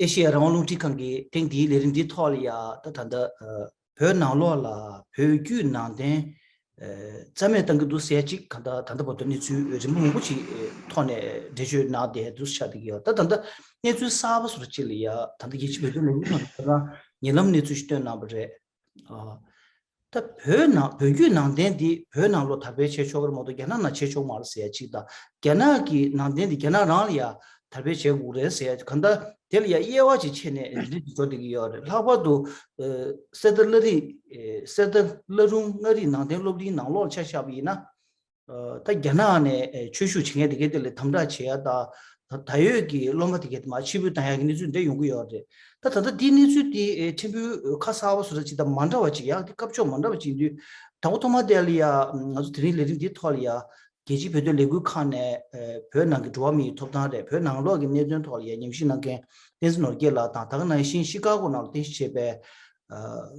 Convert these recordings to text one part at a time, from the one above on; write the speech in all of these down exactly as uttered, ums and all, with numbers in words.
ཨེ་ཤེ་ཡ་རང་དབང་རླུང་འཕྲིན་ཁང་གི་ཐེངས་འདིའི་ལས་རིམ་འདིའི་ཐོག་ལ་ཡ་ད་ད་ལྟ་བོད་ནང་ལོགས་ལ་བོད་བརྒྱུད་ནང་བསྟན་རྩ་མེད་བཏང་གི་འདུག་ཟེར་ཅིག་ག་ད་ད་ལྟ་བར་དུ་གནས་ཚུལ་རིམ་པ་མང་པོ་ཅིག་ཐོག་ནས་འགྲེལ་བརྗོད་གནང་བསྡད་འདུག་ཆགས་བསྡད་ཀྱི་ཡོད། ད་ད་ལྟ་གནས་ཚུལ་གསར་པ་སོགས་ཅིག་ལ་ཡ་ད་ལྟ་རྒྱལ་སྤྱི་བོད་དོན་ལས་འགུལ་ཁང་གིས་ཉེ་ལམ་གནས་ཚུལ་ཞིག་བཏོན་གནང་བ་རེད། ད་བོད་ནང་བོད་བརྒྱུད་ནང་བསྟན་འདི་བོད་ནང་ལོགས་དར་སྤེལ་བྱེད་ཆོག་གི་རེད་མ་གཏོགས་རྒྱ་ནག་ནང་བྱེད་ཆོག་མ་རེད་ཟེར་ཡ་གཅིག་དང་། རྒྱ་ནག་གི་ནང་བསྟན་འདི་རྒྱ་ནག་རང་ལ་ཡ་དར་སྤེལ་བྱེད་དགོས་རེད་ཟེར་ཡ་གང་ལྟར་དེ་ལ་ཡ་དབྱེ་བ་ཅིག་ཕྱེ་ནས་འདི་འགྲོ་བསྡད་ཀྱི་ཡོད་རེད། ལྷག་པར་དུ་གསེར་རྟ་བླ་རི་གསེར་རྟ་བླ་རུང་མངའ་རིས་ནང་བསྟན་སློབ་གླིང་ནང་ལོགས་ཆ་བཞག་པ་ཡིན་ན། ད་རྒྱ་ནག་ནས་ཆོས་ཞུགས་བྱེད་མཁན་དེ་གའི་དེ་ལ་དམ་དྲག་བྱེད་ཡ་དང་། ད་ད་ཡོད་ཀྱི་སློབ་མ་དེ་གའི་དེ་མར་ཕྱིར་འབུད་བཏང་ཡ་གི་གནས་ཚུལ་འདྲ་ཡོང་གི་ཡོད་རེད། ད་ད་ལྟ་འདིའི་གནས་ཚུལ་དེ་ཕྲན་བུ་ཁ་གསར་པ་བཟོ་འདྲ་ཅིག་དང་མ་འདྲ་བ་ཅིག་ཡང་དེ་སྐབས་ཕྱོགས་མ་འདྲ་བ་ཅིག་ཡིན་དུས། དང་པོ་ཐོག་མ་དེ་ལ་ཡ་ང་ཚོ་དེ་རིང་ལས་རིམ་འདིའི་ཐོག་ལ་ཡ་རྒྱལ་སྤྱིའི་བོད་དོན་ལས་འགུལ་ཁང་ནས་བོད་ནང་གི་འགྲོ་བ་མིའི་ཐོབ་ཐང་རེད། བོད་ནང་ལོགས་ཀྱི་གནད་དོན་ཐོག་ལ་ཡ་ཉམས་ཞིབ་གནང་མཁན་བསྟན་འཛིན་ནོར་རྒྱས་ལགས་དང་། ད་ག་ནང་བཞིན་ཤི་ཀ་གོ་ནང་ལ་རྟེན་གཞི་བྱས་པའི་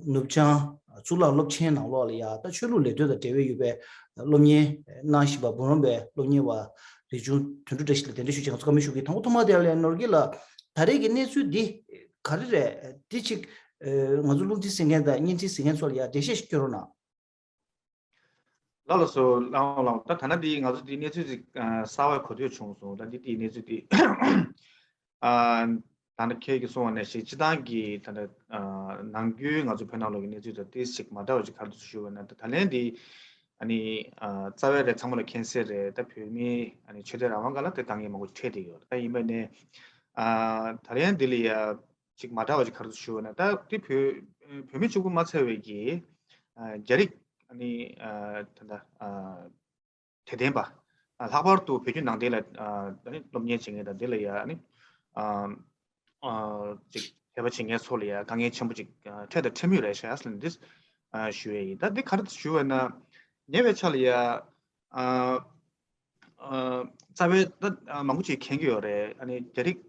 ནུབ་བྱང་གཙུག་ལག་སློབ་ཆེན་ནང་ལོགས་ལ་ཡ་ད་ཆོས་ལུགས་ལས་དོན་དང་འབྲེལ་བའི་ཡོད་པའི་སློབ་གཉེར་གནང་བཞིན་པ་འབུམ་རམས་པའི་སློབ་གཉེར་བ་རིག་ཆུང་དོན་གྲུབ་བཀྲ་ཤིས་ལ་གདན་འདྲེན་ཞུ་ཆེད་ང་ཚོ་བཀའ་མོལ་ཞུ་གི། དང་པོ་ཐོག་མ་དེ་ལ་ནོར་གྱི་ལ་ད་རེས་ཀྱི་གནས་ཚུལ་འདི་ག་རེ་རེད། འདི་ཅིག་ང་ཚོ་རླུང་འཕྲིན་གསན་མཁན་དང་བརྙན་འཕྲིན་གཟིགས་མཁན་ཚོ་ལ་ཡ་འགྲེལ་བཤད་ཞིག་སྐྱོན་རོགས་གནང་། ལགས་ལགས་སོ། ལགས་ལགས། ད་ད་ན་འདི་ང་ཚོ་འདི་གནས་ཚུལ་ཅིག་གསར་བ་གོ་ཐོས་བྱུང་སོང་། ད་འདི་འདི་གནས་ཚུལ་འདི་ཨ་ད་ནི་ཁྱེད་ཀྱིས་གསུངས་པ་ནང་བཞིན་སྤྱི་བཏང་གི་ད་ནི་ནང་ཁུལ་ང་ཚོ་བོད་ནང་ལོགས་ཀྱི་གནས་ཚུལ་དང་ཏོག་ཙམ་ཅིག་མ་འདྲ་བ་ཅིག་ག་རེ་འདུག་ཞུ་བ་ན། ད་ད་ལན་འདི་ཨ་ནི་རྩ་བའི་རེད། ཚང་མ་ལ་མཁྱེན་གསལ་རེད། ད་བོད་མི་ཨ་ནི་ཆོས་དད་རང་དབང་སྒང་ལ་ད་དཀའ་ངལ་མང་པོ་འཕྲད་བསྡད་ཡོད། ད་ཡིན་པ་ནས་ད་ལན་འདི་ལ་ཡ་ཅིག་མ་འདྲ་བ་ཅིག་ག་རེ་འདུག་ཞུ་བ་ན། ད་འདི་བོད་བོད་མི་གཅིག་པུ་མ་ཚད་པའི་གི་རྒྱ་རིགས་ཨ་ནི་ད་ད། དད་ལྡན་པ། ལྷག་པར་དུ་བོད་བརྒྱུད་ནང་བསྟན་ལ་སློབ་གཉེར་བྱེད་མཁན་དང་དེ་ལ་ཡང་ཅིག་དད་པ་བྱེད་མཁན་ཚོ་ལ་ཡང་དཀའ་ངལ་ཆེན་པོ་ཅིག་འཕྲད་དང་འཕྲད་མུས་རེད་ཤག་ཟེར་ནས་འདི་ཞུ་ཡས་ཡིན། ད་འདི་ག་རེ་ཞུ་བས་ན། ཉེ་བའི་ཆར་ལ་ཡང་རྩ་བའི་ད་མང་པོ་ཅིག་མཁྱེན་གྱི་ཡོད་རེད། ཨ་ནི་རྒྱ་རིགས་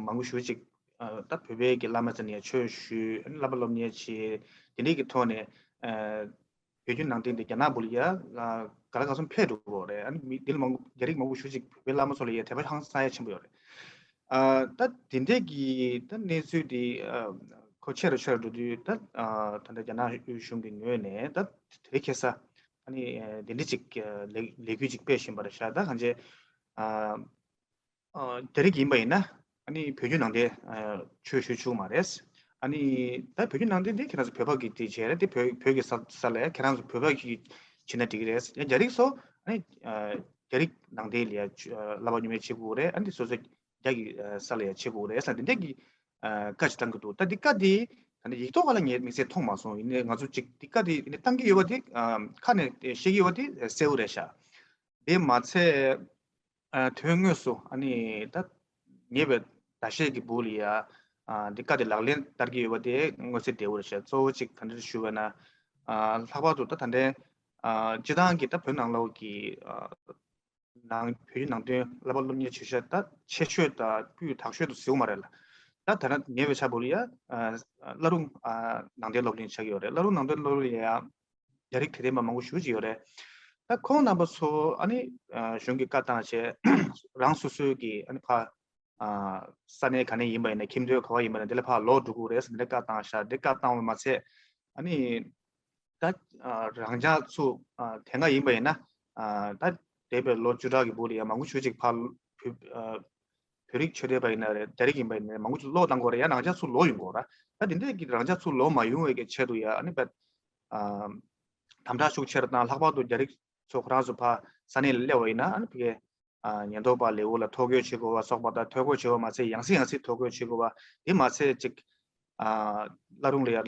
མང་པོ་ཞེ་ཅིག་ད་བོད་པའི་གི་བླ་མ་ཚོ་ནས་ཆོས་ཞུས། ཨ་ནི་བསླབ་པ་སློབ་གཉེར་བྱས། དེ་འདྲའི་གི་ཐོག་ནས་བོད་བརྒྱུད་ནང་བསྟན་དེ་རྒྱ་ནག་བུ་ལ་ཡ་ག་ལ་ག་ཚོད་འཕེལ་འགྲོ་གི་རེད། ཨ་ནི་མི་འདི་ལ་མང་པོ་རྒྱ་རིགས་མང་པོ་ཞེ་ཅིག་བོད་པའི་བླ་མ་ཚོ་ལ་ཡ་དད་པ་ཧང་སང་ཡ་ཆེན་པོ་ཡོད་རེད། ཨ་ད་དེ་འདྲའི་གི་ད་གནས་ཚུལ་འདི་ཁོ་ཆེ་རུ་ཆེ་རུ་འགྲོ་དུས། ད་ད་ལྟ་རྒྱ་ནག་དབུས་གཞུང་གི་ངོས་ནས་ད་དེ་རིང་ཁ་སང་ཨ་ནི་དེ་འདྲ་ཅིག་ལས་ལས་འགུལ་ཅིག་སྤེལ་བཞིན་པ་རེད་ཤག་ད་གང་ཅི་ཨ། ཨ་རྒྱ་རིགས་ཡིན་པ་ཡིན་ན་ཨ་ནི་བོད་བརྒྱུད་ནང་བསྟན་ཨ་ཆོས་ཞུ་ཆོག་མ་རེད། ཨ་ནི་ད་བོད་བརྒྱུད་ནང་བསྟན་དེ་ཁྱེད་རང་ཚོ་བོད་པ་གི་དེ་བྱས་རེད། དེ་བོད་བོད་ཀྱི་ས་ས་ལ་ཁྱེད་རང་ཚོ་བོད་པ་གི་བྱེད་ན་འགྲིག་གི་རེད། ཡང་རྒྱ་རིགས་ཚོ་ཨ་ནི་ཨ་རྒྱ་རིགས་ནང་བསྟན་ལ་ཡ་བསླབ་པ་ཉམས་ལེན་བྱེད་དགོས་རེད། ཨ་ནི་སོ་སོ་རྒྱ་གི་ས་ལ་ཡ་བྱེད་དགོས་རེད་ཟེར་དེ་འདྲ་གི་བཀའ་ཅིག་བཏང་གི་འདུག་ད་འདི་བཀའ་དེ་ད་ནི་ཡིག་ཐོག་ལ་ངས་དམིགས་བསལ་མཐོང་མ་སོང་། ཡིན་ནའི་ང་ཚོ་ཅིག་འདི་བཀའ་དེ་ནི་བཏང་གི་ཡོད་པ་དེ་ཁ་ནས་བཤད་ཀྱི་ཡོད་པ་དེ་གསལ་པོ་རེད་ཤག་དེ་མ་ཚད། ཨ་དོན་དངོས་སུ་ཨ་ནི་ད་ཉེ་བའི་ཟླ་ཤས་ཀྱི་བར་ལ་ཡ་ཨ་འདི་བཀའ་དེ་ལག་ལེན་བསྟར་གྱི་ཡོད་པ་དེ་མངོན་གསལ་དོད་པོ་རེད་ཤག་གཙོ་བོ་གཅིག་ག་འདྲ་ཞུ་བ་ན། ཨ་ལྷག་པར་དུ་ད་ད་ལྟའི་ཨ་སྤྱི་བཏང་གི་ད་བོད་ནང་ལོགས་ཀྱི་ཨ་ནང་བོད་ཡིག་ནང་དོན་བསླབ་པ་སློབ་གཉེར་བྱེད་ཤག་ད་ཆེ་ཤོས་དང་སྤུས་དག་ཤོས་དུ་ཟེར་བ་མ་རེད་ལ། ད་ད་ལྟ་ཉེ་བའི་ཆར་བར་ལ་ཡ་ཨ་བླ་རུང་ཨ་ནང་བསྟན་སློབ་གླིང་ཆགས་ཀྱི་ཡོད་རེད། བླ་རུང་ནང་བསྟན་སློབ་གླིང་ལ་ཡ། རྒྱ་རིགས་དད་ལྡན་པ་མང་པོ་ཞེ་ཅིག་ཡོད་རེད། ད་ཁོང་རྣམ་པ་ཚོ་ཨ་ནི་གཞུང་གིས་བཀའ་བཏང་བྱས་རང་སོ་སོའི་གི་ཨ་ནི་ཕ་ས་གནས་ག་ནས་ཡིན་པ་ཡིན་ན་ཁྱིམ་སྡོད་ག་བ་ཡིན་པ་ཡིན་ན་དེ་ལ་ཕར་ལོག་འགྲོ་དགོས་རེད་ཟེར་འདི་བཀའ་བཏང་ཤག་འདི་བཀའ་བཏང་བ་མ་ཚད་ཨ་ནི་ད་རང་ཅག་ཚོ་དེ་སྔ་ཡིན་པ་ཡིན་ན་ད་འདས་པའི་ལོ་བཅུ་ཕྲག་གི་བར་ལ་ཡང་མང་པོ་ཞེ་ཅིག་ཕར་བོད་བོད་རིགས་ཆོས་དད་པ་ཡིན་ན་རེད། རྒྱ་རིགས་ཡིན་པ་ཡིན་ན་རེད། མང་པོ་ཅིག་ལོག་བཏང་དགོས་རེད། ཡང་རང་ཅག་ཚུར་ལོག་ཡོང་དགོས་རེད། ད་དེ་འདྲས་ཀྱི་རང་ཅག་ཚུར་ལོག་མ་ཡོང་བའི་གི་ཆེད་དུ་ཡ་ཨ་ནི་བས་དམ་དྲག་ཤུགས་ཆེ་རུ་བཏང་། ལྷག་པར་དུ་རྒྱ་རིགས་ཚོ་ཁོ་རང་ཚོ་ཕར་ས་གནས་ལ་སླེབས་པ་ཡིན་ན་ཨ་ནི་ཕ་གི་ཉེན་རྟོག་པ་ལས་འགུལ་ལ་ཐོ་འགོད་བྱེད་དགོས་པ་སོགས་པ་དང་། ཐོ་འགོད་བྱེད་པ་མ་ཚད་ཡང་སེ་ཡང་སེ་ཐོ་འགོད་བྱེད་དགོས་པ་དེ་མ་ཚད་ཅིག་བླ་རུང་ལ་ཡ་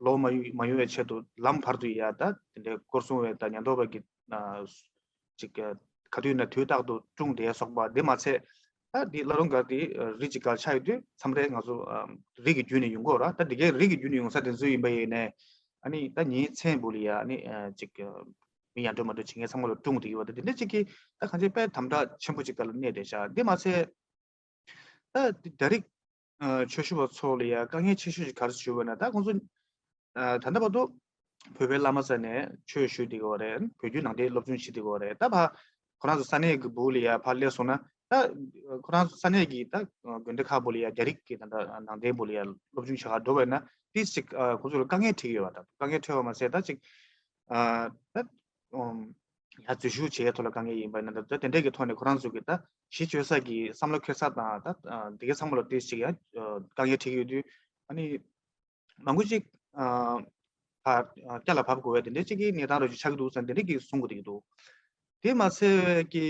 ལོག་མ་ཡོང་མ་ཡོང་བའི་ཆེད་དུ་ལམ་བར་དུ་ཡ་ད་དེ་འདྲའི་སྐོར་སྲུང་བས་ད་ཉེན་རྟོག་པ་གི་ཅིག་ག་དུས་ན་དུས་རྟག་ཏུ་སྲུང་བསྡད་སོགས་པ་འདི་མ་ཚད། ད་འདི་བླ་རུང་སྒར་འདི་རི་གཅིག་སྒང་ཆགས་ཡོད་དུས་མཚམས་རེ་ང་ཚོ་རི་གི་བརྒྱུད་ནས་ཡོང་གི་ཡོད་རེད། ད་འདི་གའི་རི་གི་བརྒྱུད་ནས་ཡོང་ས་དེ་ཚོ་ཡིན་པ་ཡིན་ནའི་ཨ་ནི་ད་ཉིན་མཚན་བར་ལ་ཡ་ཨ་ནི་ཅིག་མི་ཡར་འགྲོ་མར་འགྲོ་བྱེད་མཁན་ཚང་མ་ལ་སྲུང་བསྡད་ཀྱི་ཡོད་པ་དེ་འདི་འདྲ་ཅིག་གིས་ད་གང་ཅི་དཔེ་དམ་དྲག་ཆེན་པོ་ཅིག་སྒང་ལ་གནས་བསྡད་ཤག་འདི་མ་ཚད། ད་རྒྱ་རིགས་ཆོས་ཞུ་བ་ཚོ་ལ་ཡ་དཀའ་ངལ་ཆེ་ཤོས་ཤིག་ག་རེ་ཞུ་བ་ན། ད་ཁོང་ཚོ་ད་ལྟ་བར་དུ་བོད་པའི་བླ་མ་ས་ནས་ཆོས་ཞུ་བསྡད་ཀྱི་ཡོད་རེད། བོད་བརྒྱུད་ནང་བསྟན་སློབ་སྦྱོང་བྱེད་བསྡད་ཀྱི་ཡོད་རེད། ད་ཕ་ཁོ་རང་ཚོ་ས་གནས་ཀྱི་སྦུག་ལ་ཡ་ཕར་སླེབས་སོང་ན་ ད་ཁོ་རང་ཚོ་ས་གནས་ཀྱི་ད་དགོན་སྡེ་ཁག་པོ་ལ་ཡ་རྒྱ་རིགས་ཀྱི་ད་ད་ནང་བསྟན་པོ་ལ་ཡ་སློབ་སྦྱོང་བྱེད་གར་འགྲོ་བས་ན་ཏིས་ཅིག་ཁོ་ཚོ་ལ་དཀའ་ངལ་འཕྲད་ཀྱི་ཡོད་པ་དང་། དཀའ་ངལ་འཕྲད་པ་མ་ཟད་ད་ཅིག་ད་ཡ་འཛུལ་ཞུགས་བྱེད་ཡ་ཐོག་ལ་དཀའ་ངལ་ཡིན་པ་ན་ད་དེ་འདྲས་ཀྱི་ཐོག་ནས་ཁོ་རང་ཚོ་གི་ད་གཞི་བཅོལ་ས་གི་བསམ་བློ་འཁྱེར་ས་དང་ད་དེ་གའི་ཚང་མ་ལ་ཏིས་ཅིག་ཡ་དཀའ་ངལ་འཕྲད་ཀྱི་ཡོད་དུས། ཨ་ནི་མང་པོ་ཅིག་ཨ་ཕར་ཨ་སྐྱ་ལ་བབས་དགོས་པའི་དེ་འདྲའི་ཅིག་གི་གནས་སྟངས་རོ་ཅིག་ཆགས་ཀྱི་འདུག་ཟེར་དེ་འདྲའི་གི་གསུང་གི་འདུག་དེ་མ་ཚད་ཀྱི་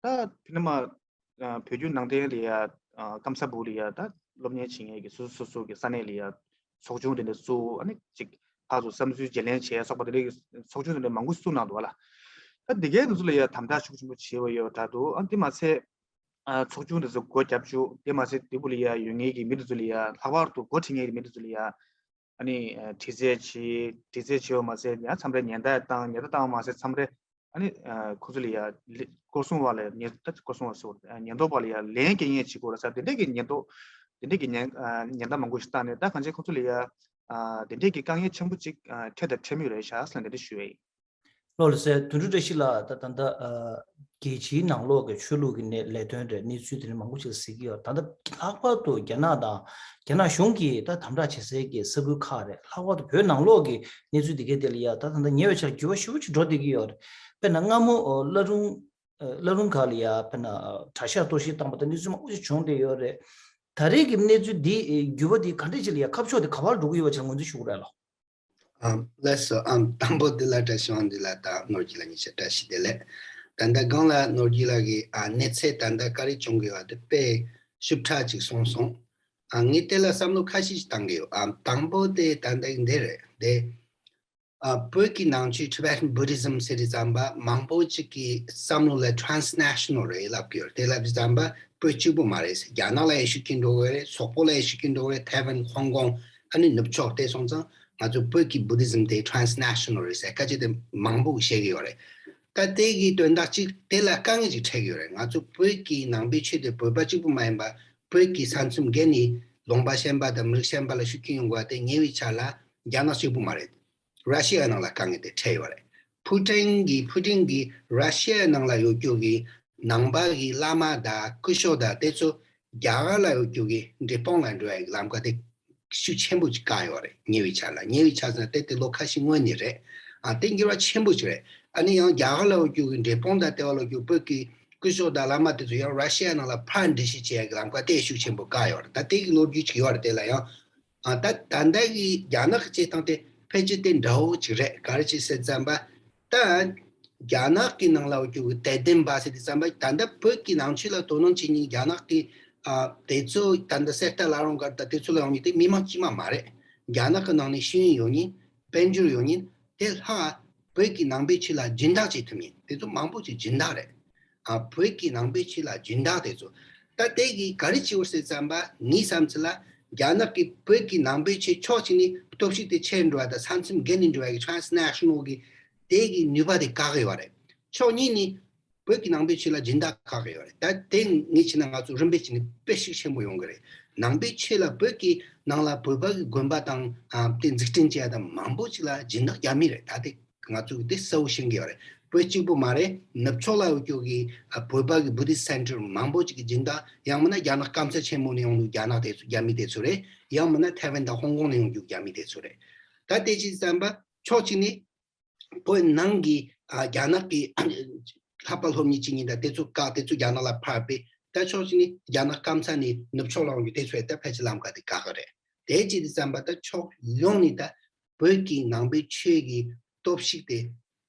ད་དེ་ནས་མ་ཨ་བོད་བརྒྱུད་ནང་བསྟན་ལ་ཡ་ཨ་སྐམ་ས་སྦུག་ལ་ཡ་ད་སློབ་གཉེར་བྱེད་མཁན་གྱི་སོ་སོ་སོ་སོ་གི་ས་གནས་ལ་ཡ་ཚོགས་ཆུང་དེ་འདྲ་བཙུགས། ཨ་ནི་ཅིག་ཕར་ཚུར་བསམ་ཚུལ་བརྗེ་ལེན་བྱས་སོགས་པ་དེ་འདྲའི་གི་ཚོགས་ཆུང་དེ་འདྲ་མང་པོ་བཙུགས་གནང་འདུག་བ་ལ། ད་དེ་གའི་དེ་ཚོ་ལ་ཡ་དམ་དྲག་ཤུགས་ཆེན་པོ་བྱས་པ་ཡོད་འདྲ་འདུག་ཨ་དེ་མ་ཚད། ཨ་ཚོགས་ཆུང་དེ་ཚོ་སྒོ་བརྒྱབ་བཅུག་དེ་མ་ཟད་དེ་བུ་ལ་ཡ་ཡོད་ངེས་ཀྱི་མི་དེ་ཚོ་ལ་ཡ་ལྷག་པར་དུ་འགོ་ཁྲིད་མཁན་གྱི་མི་དེ་ཚོ་ལ་ཡ་ཨ་ནི་ཨ་དྲི་རྩད་བྱེད། དྲི་རྩད་བྱེད་པ་མ་ཟད་ཡང་མཚམས་རེ་ཉེན་བརྡ་བཏང་། ཉེན་བརྡ་བཏང་བ་མ་ཟད་མཚམས་རེ་ཨ་ནི་ཨ་ཁོ་ཚོ་ལ་ཡ་ལི་སྐོར་སྲུང་བ་ལ་ཉེན་ད་སྐོར་སྲུང་བ་ཟེར་བ་ཉེན་རྟོག་པ་ལ་ཡ་ལན་སྐྱེལ་མཁན་བྱེད་དགོས་རེད་ཟེར་དེ་འདྲས་ཀྱི་ཉེན་རྟོག་དེ་འདྲས་ཀྱི་ཉེན་ཨ་ཉེན་བརྡ་མང་པོ་ཞིག་བཏང་ནས་ད་གང་ཅི་ཁོ་ཚོ་ལ་ཡ་ཨ་དེ་འདྲས་ཀྱི་དཀའ་ངལ་ཆེན་པོ་ཅིག་ཨ་འཕྲད་དང་འཕྲད་མུས་རེད་ཤག་ཟེར་འདི་འདྲས་ཞུ་ཡ་ཡིན། ལོ་ལ་སེ་དོན་གྲུབ་བཀྲ་ཤིས་ལགས། ད་ད་ལྟ་ཨ་རྒྱལ་སྤྱིའི་ནང་ལོགས་ཀྱི་ཆོས་ལུགས་ཀྱི་གནས་ལས་དོན་རེད། གནས་ཚུལ་དེ་འདྲ་མང་པོ་ཞིག་གཟིགས་ཀྱི་ཡོད། ད་ལྟ་ལྷག་པར་དུ་རྒྱ་ནག་དང་རྒྱ་ནག་གཞུང་གིས་ད་དམ་དྲག་བྱེད་སའི་གི་ས་ཁུལ་ཁག་རེད། ལྷག་པར་དུ་བོད་ནང་ལོགས་ཀྱི་གནས་ཚུལ་དེ་གའི་དེ་ལ་ཡ་ད་ད་ལྟ་ཉེ་བའི་ཆར་འགྱུར་བ་ཞེ་པོ་ཅིག་འགྲོ་བསྡད་ཀྱི་ཡོད་རེད། དཔེར་ན་སྔ་མོ་ཨ་བླ་རུང་ཨ་བླ་རུང་སྒར་ལ་ཡ་དཔེར་ན་ཨ་གྲྭ་ཤག་གཏོར་བཤིག་བཏང་པ་དང་གནས་ཚུལ་མང་པོ་ཞིག་བྱུང་བསྡད་ཡོད་རེད། ད་རེས་ཀྱི་གནས་ཚུལ་འདི་ཨ་འགྱུར་བ་འདི་ག་འདྲས་ཅིག་ལ་ཡ་ཁ་ཕྱོགས་དེ་ག་པར་འགྲོ་གི་ཡོད་པ་ཅིག་ངོས་འཛིན་ཞུ་གི་རེད་ལོ། ཨམ། ལགས་སོ། ཨམ། དང་པོ་འདི་ལ་བཀྲ་ཤིས་དབང་འདུས་ལགས་དང་ནོར་གྱི་ལགས་གཉིས་ཆ་བཀྲ་ཤིས་བདེ་ལེགས། ད་ལྟ་སྒང་ལ་ནོར་གྱི་ལགས་ཀྱིས་ཨ་གནས་ཚད་ད་ལྟ་ག་རེ་བྱུང་གི་ཡོད་དེ་དཔེ་ཞིབ་ཕྲ་ཅིག་གསུངས་སོང་། ཨ་ངས་དེ་ལ་བསམ་བློ་ཁ་ཤས་ཤིག་བཏང་གི་ཡོད། ཨམ། དང་པོ་དེ་ད་ལྟ་འདི་རེད་དེ། ཨ་བོད་ཀྱི་ནང་ཆོས་Tibetan Buddhism ཟེར་དུས་ཙམ་པ་མང་པོ་ཅིག་གི་བསམ་བློ་ལ་transnational རེད་ལབ་ཀྱི་ཡོད་རེད། དེ་ལབ་དུས་ཙམ་པ་བོད་གཅིག་པུ་མ་རེད། རྒྱ་ནག་ལ་ཡང་ཤུགས་རྐྱེན་འགྲོ་གི་རེད། སོག་པོ་ལ་ཡང་ཤུགས་རྐྱེན་འགྲོ་གི་རེད། ཐའེ་ཝན། ཧོང་ཀོང་། ཨ་ནི་ནུབ་ཕྱོགས་དེ་སོང་ཙང་ང་ཚོ་བོད་ཀྱི་Buddhism དེ་transnational རེད་ཟེར་སྐད་ཆ་དེ་མང་པོ་བཤད་ཀྱི་ཡོད་རེད། ད་དེ་གི་དོན་དག་གཅིག་དེ་ལ་དཀའ་ངལ་ཅིག་འཕྲད་ཀྱི་ཡོད་རེད། ང་ཚོ་བོད་ཀྱི་ནང་པའི་ཆོས་དེ་བོད་པ་གཅིག་པུ་མ་ཡིན་པ་བོད་ཀྱི་ས་མཚམས་བརྒལ་ནས་ལུང་པ་གཞན་པ་དང་མི་རིགས་གཞན་པ་ལ་ཤུགས་རྐྱེན་ཡོང་དགོས་པ་དེ་ཉེ་བའི་ཆར་ལ་རྒྱ་ནག་གཅིག་པུ་མ་རེད། ར་ཤི་ཡ་ནང་ལ་དཀའ་ངལ་དེ་འཕྲད་ཡོད་རེད། ཕུ་ཀྲིན་གྱི་ཕུ་ཀྲིན་གྱི་ར་ཤི་ཡ་ནང་ལ་ཡོད་རྒྱུ་གི་ནང་པ་གི་བླ་མ་དང་སྐུ་ཞབས་དང་དེ་ཚོ་རྒྱ་གར་ལ་ཡོད་རྒྱུ་གི་འབྲས་སྤུངས་ལ་འགྲོ་ཡ་གི་ལམ་ཁ་དེ་ཤུགས་ཆེན་པོ་ཅིག་བཀག་ཡོད་རེད། ཉེ་བའི་ཆར་ལ། ཉེ་བའི་ཆར་ཟེར་ན་དེ་དེ་ལོ་ཁ་ཤས་སྔོན་ནས་རེད། ཨ་དེ་འགྱུར་བ་ཆེན་པོ་ཅིག་རེད། ཨ་ནི་ཡང་རྒྱ་གར་ལ་ཡོད་རྒྱུ་གི་འབྲས་སྤུངས་དང་དེ་བ་ལ་ཡོད་རྒྱུ་བོད་ཀྱི་སྐུ་ཞབས་དང་བླ་མ་དེ་ཚོ་ཡང་ར་ཤི་ཡ་ནང་ལ་ཕར་འགྲེལ་བཤད་བྱེད་ཡ་གི་ལམ་ཁ་དེ་ཤུགས་ཆེན་པོ་བཀག་ཡོད་རེད། ད་དེ་གི་ལོ་རྒྱུས་ཅིག་ཡོད་རེད། དེ་ལ་ཡང་། ཨ་ད་ད་ལྟ་གི་རྒྱ་ནག་གི་བྱེད་སྟངས་དེ་ཕལ་ཆེར་དེ་འདྲ་བོ་ཅིག་རེད། ག་རེ་བྱེད་ཟེར་ཙམ་པ། ད་རྒྱ་ནག་གི་ནང་ལ་ཡོད་རྒྱུ་གི་དད་ལྡན་པ་ཟེར་དུས་ཙམ་པ་ད་ལྟ་བོད་ཀྱི་ནང་ཆོས་ལ་དོ་སྣང་བྱེད་མཁན་རྒྱ་ནག་གི་ཨ་དེ་ཚོ་ད་ལྟ་གསེར་རྟ་བླ་རུང་སྒར་དང་དེ་ཚོ་ལ་ཡོང་མཁན་དེ་མི་མང་དཀྱུས་མ་མ་རེད། རྒྱ་ནག་གི་ནང་ནས་ཤེས་ཡོན་ཡོད་མཁན། དཔལ་འབྱོར་ཡོད་མཁན། དེ་ལྷག་བོད་ཀྱི་ནང་པའི་ཆོས་ལ་སྦྱིན་བདག་བྱེད་ཐུབ་མཁན་དེ་ཚོ་མང་པོ་ཅིག་སྦྱིན་བདག་རེད། ཨ་བོད་ཀྱི་ནང་པའི་ཆོས་ལ་སྦྱིན་བདག་དེ་ཚོ། ད་དེ་གིས་ག་རེ་བྱེད་འོ་ཟེར་ཙམ་པ་ངའི་བསམ་ཚུལ་ལ་རྒྱ་ནག་གིས་བོད་ཀྱི་ནང་པའི་ཆོས་ཕྱོགས་གཅིག་ནས་སྟོབས་ཤུགས་དེ་ཆེར་འགྲོ་བ་དང་ས་མཚམས་བརྒལ་ནས་འགྲོ་བ་གི་transnational གི་དེ་གི་ནུས་པ་དེ་བཀག་གི་ཡོད་རེད། ཕྱོགས་གཉིས་ནས་བོད་ཀྱི་ནང་པའི་ཆོས་ལ་སྦྱིན་བདག་བཀག་གི་ཡོད་རེད། ད་དེ་ངས་བྱས་ན་ང་ཚོ་རིམ་པས་བྱས་ནས་དཔེ་ཤུགས་ཆེན་པོ་ཡོང་གི་རེད། ནང་པའི་ཆོས་ལ་བོད་ཀྱི་ནང་ལ་བོད་པ་གི་དགོན་པ་དང་ཨ་དེ་འཛུགས་སྐྲུན་བྱས་དང་མང་པོ་ཅིག་ལ་སྦྱིན་བདག་རྒྱ་མི་རེད། ད་དེ་ང་ཚོ་གི་དེ་གསལ་བོ་ཤེས་ཀྱི་ཡོད་རེད། བོད་གཅིག་པུ་མ་རེད། ནུབ་ཕྱོགས་ལ་ཡོད་རྒྱུ་གི་ཨ་བོད་པ་གི་Buddhist center མང་པོ་ཅིག་གི་སྦྱིན་བདག་ཡང་མིན་ན་རྒྱ་ནག་སྐམ་ས་ཆེན་མོ་ནས་ཡོང་ལུགས་རྒྱ་ནག་དེ་ཚོ་རྒྱ་མི་དེ་ཚོ་རེད། ཡང་མིན་ན་ཐའེ་ཝན་དང་ཧོང་ཀོང་ནས་ཡོང་རྒྱུ་རྒྱ་མི་དེ་ཚོ་རེད། ད་དེ་ཅི་བསམ་པ་ཕྱོགས་གཅིག་ནས་བོད་ནང་གི་ཨ་རྒྱ་ནག་གི་ལྷག་པ་སློབ་གཉེར་བྱེད་མཁན་དང་དེ་ཚོ་བཀག་དེ་ཚོ་རྒྱ་ནག་ལ་ཕར་སྤེལ། ད་ཕྱོགས་གཅིག་ནས་རྒྱ་ནག་སྐམ་ས་ནས་ནུབ་ཕྱོགས་ལ་ཡོང་རྒྱུ་དེ་ཚོ་ཡང་ད་ཕལ་ཆེར་ལམ་ཁ་དེ་བཀག་གི་རེད། དེ་ཅི་སྟེ་བསམ་པ་ད་ཕྱོགས་ཡོངས་ནས་ད་བོད་ཀྱི་ནང་པའི་ཆོས་ཀྱི་སྟོབས་ཤུགས་དེ་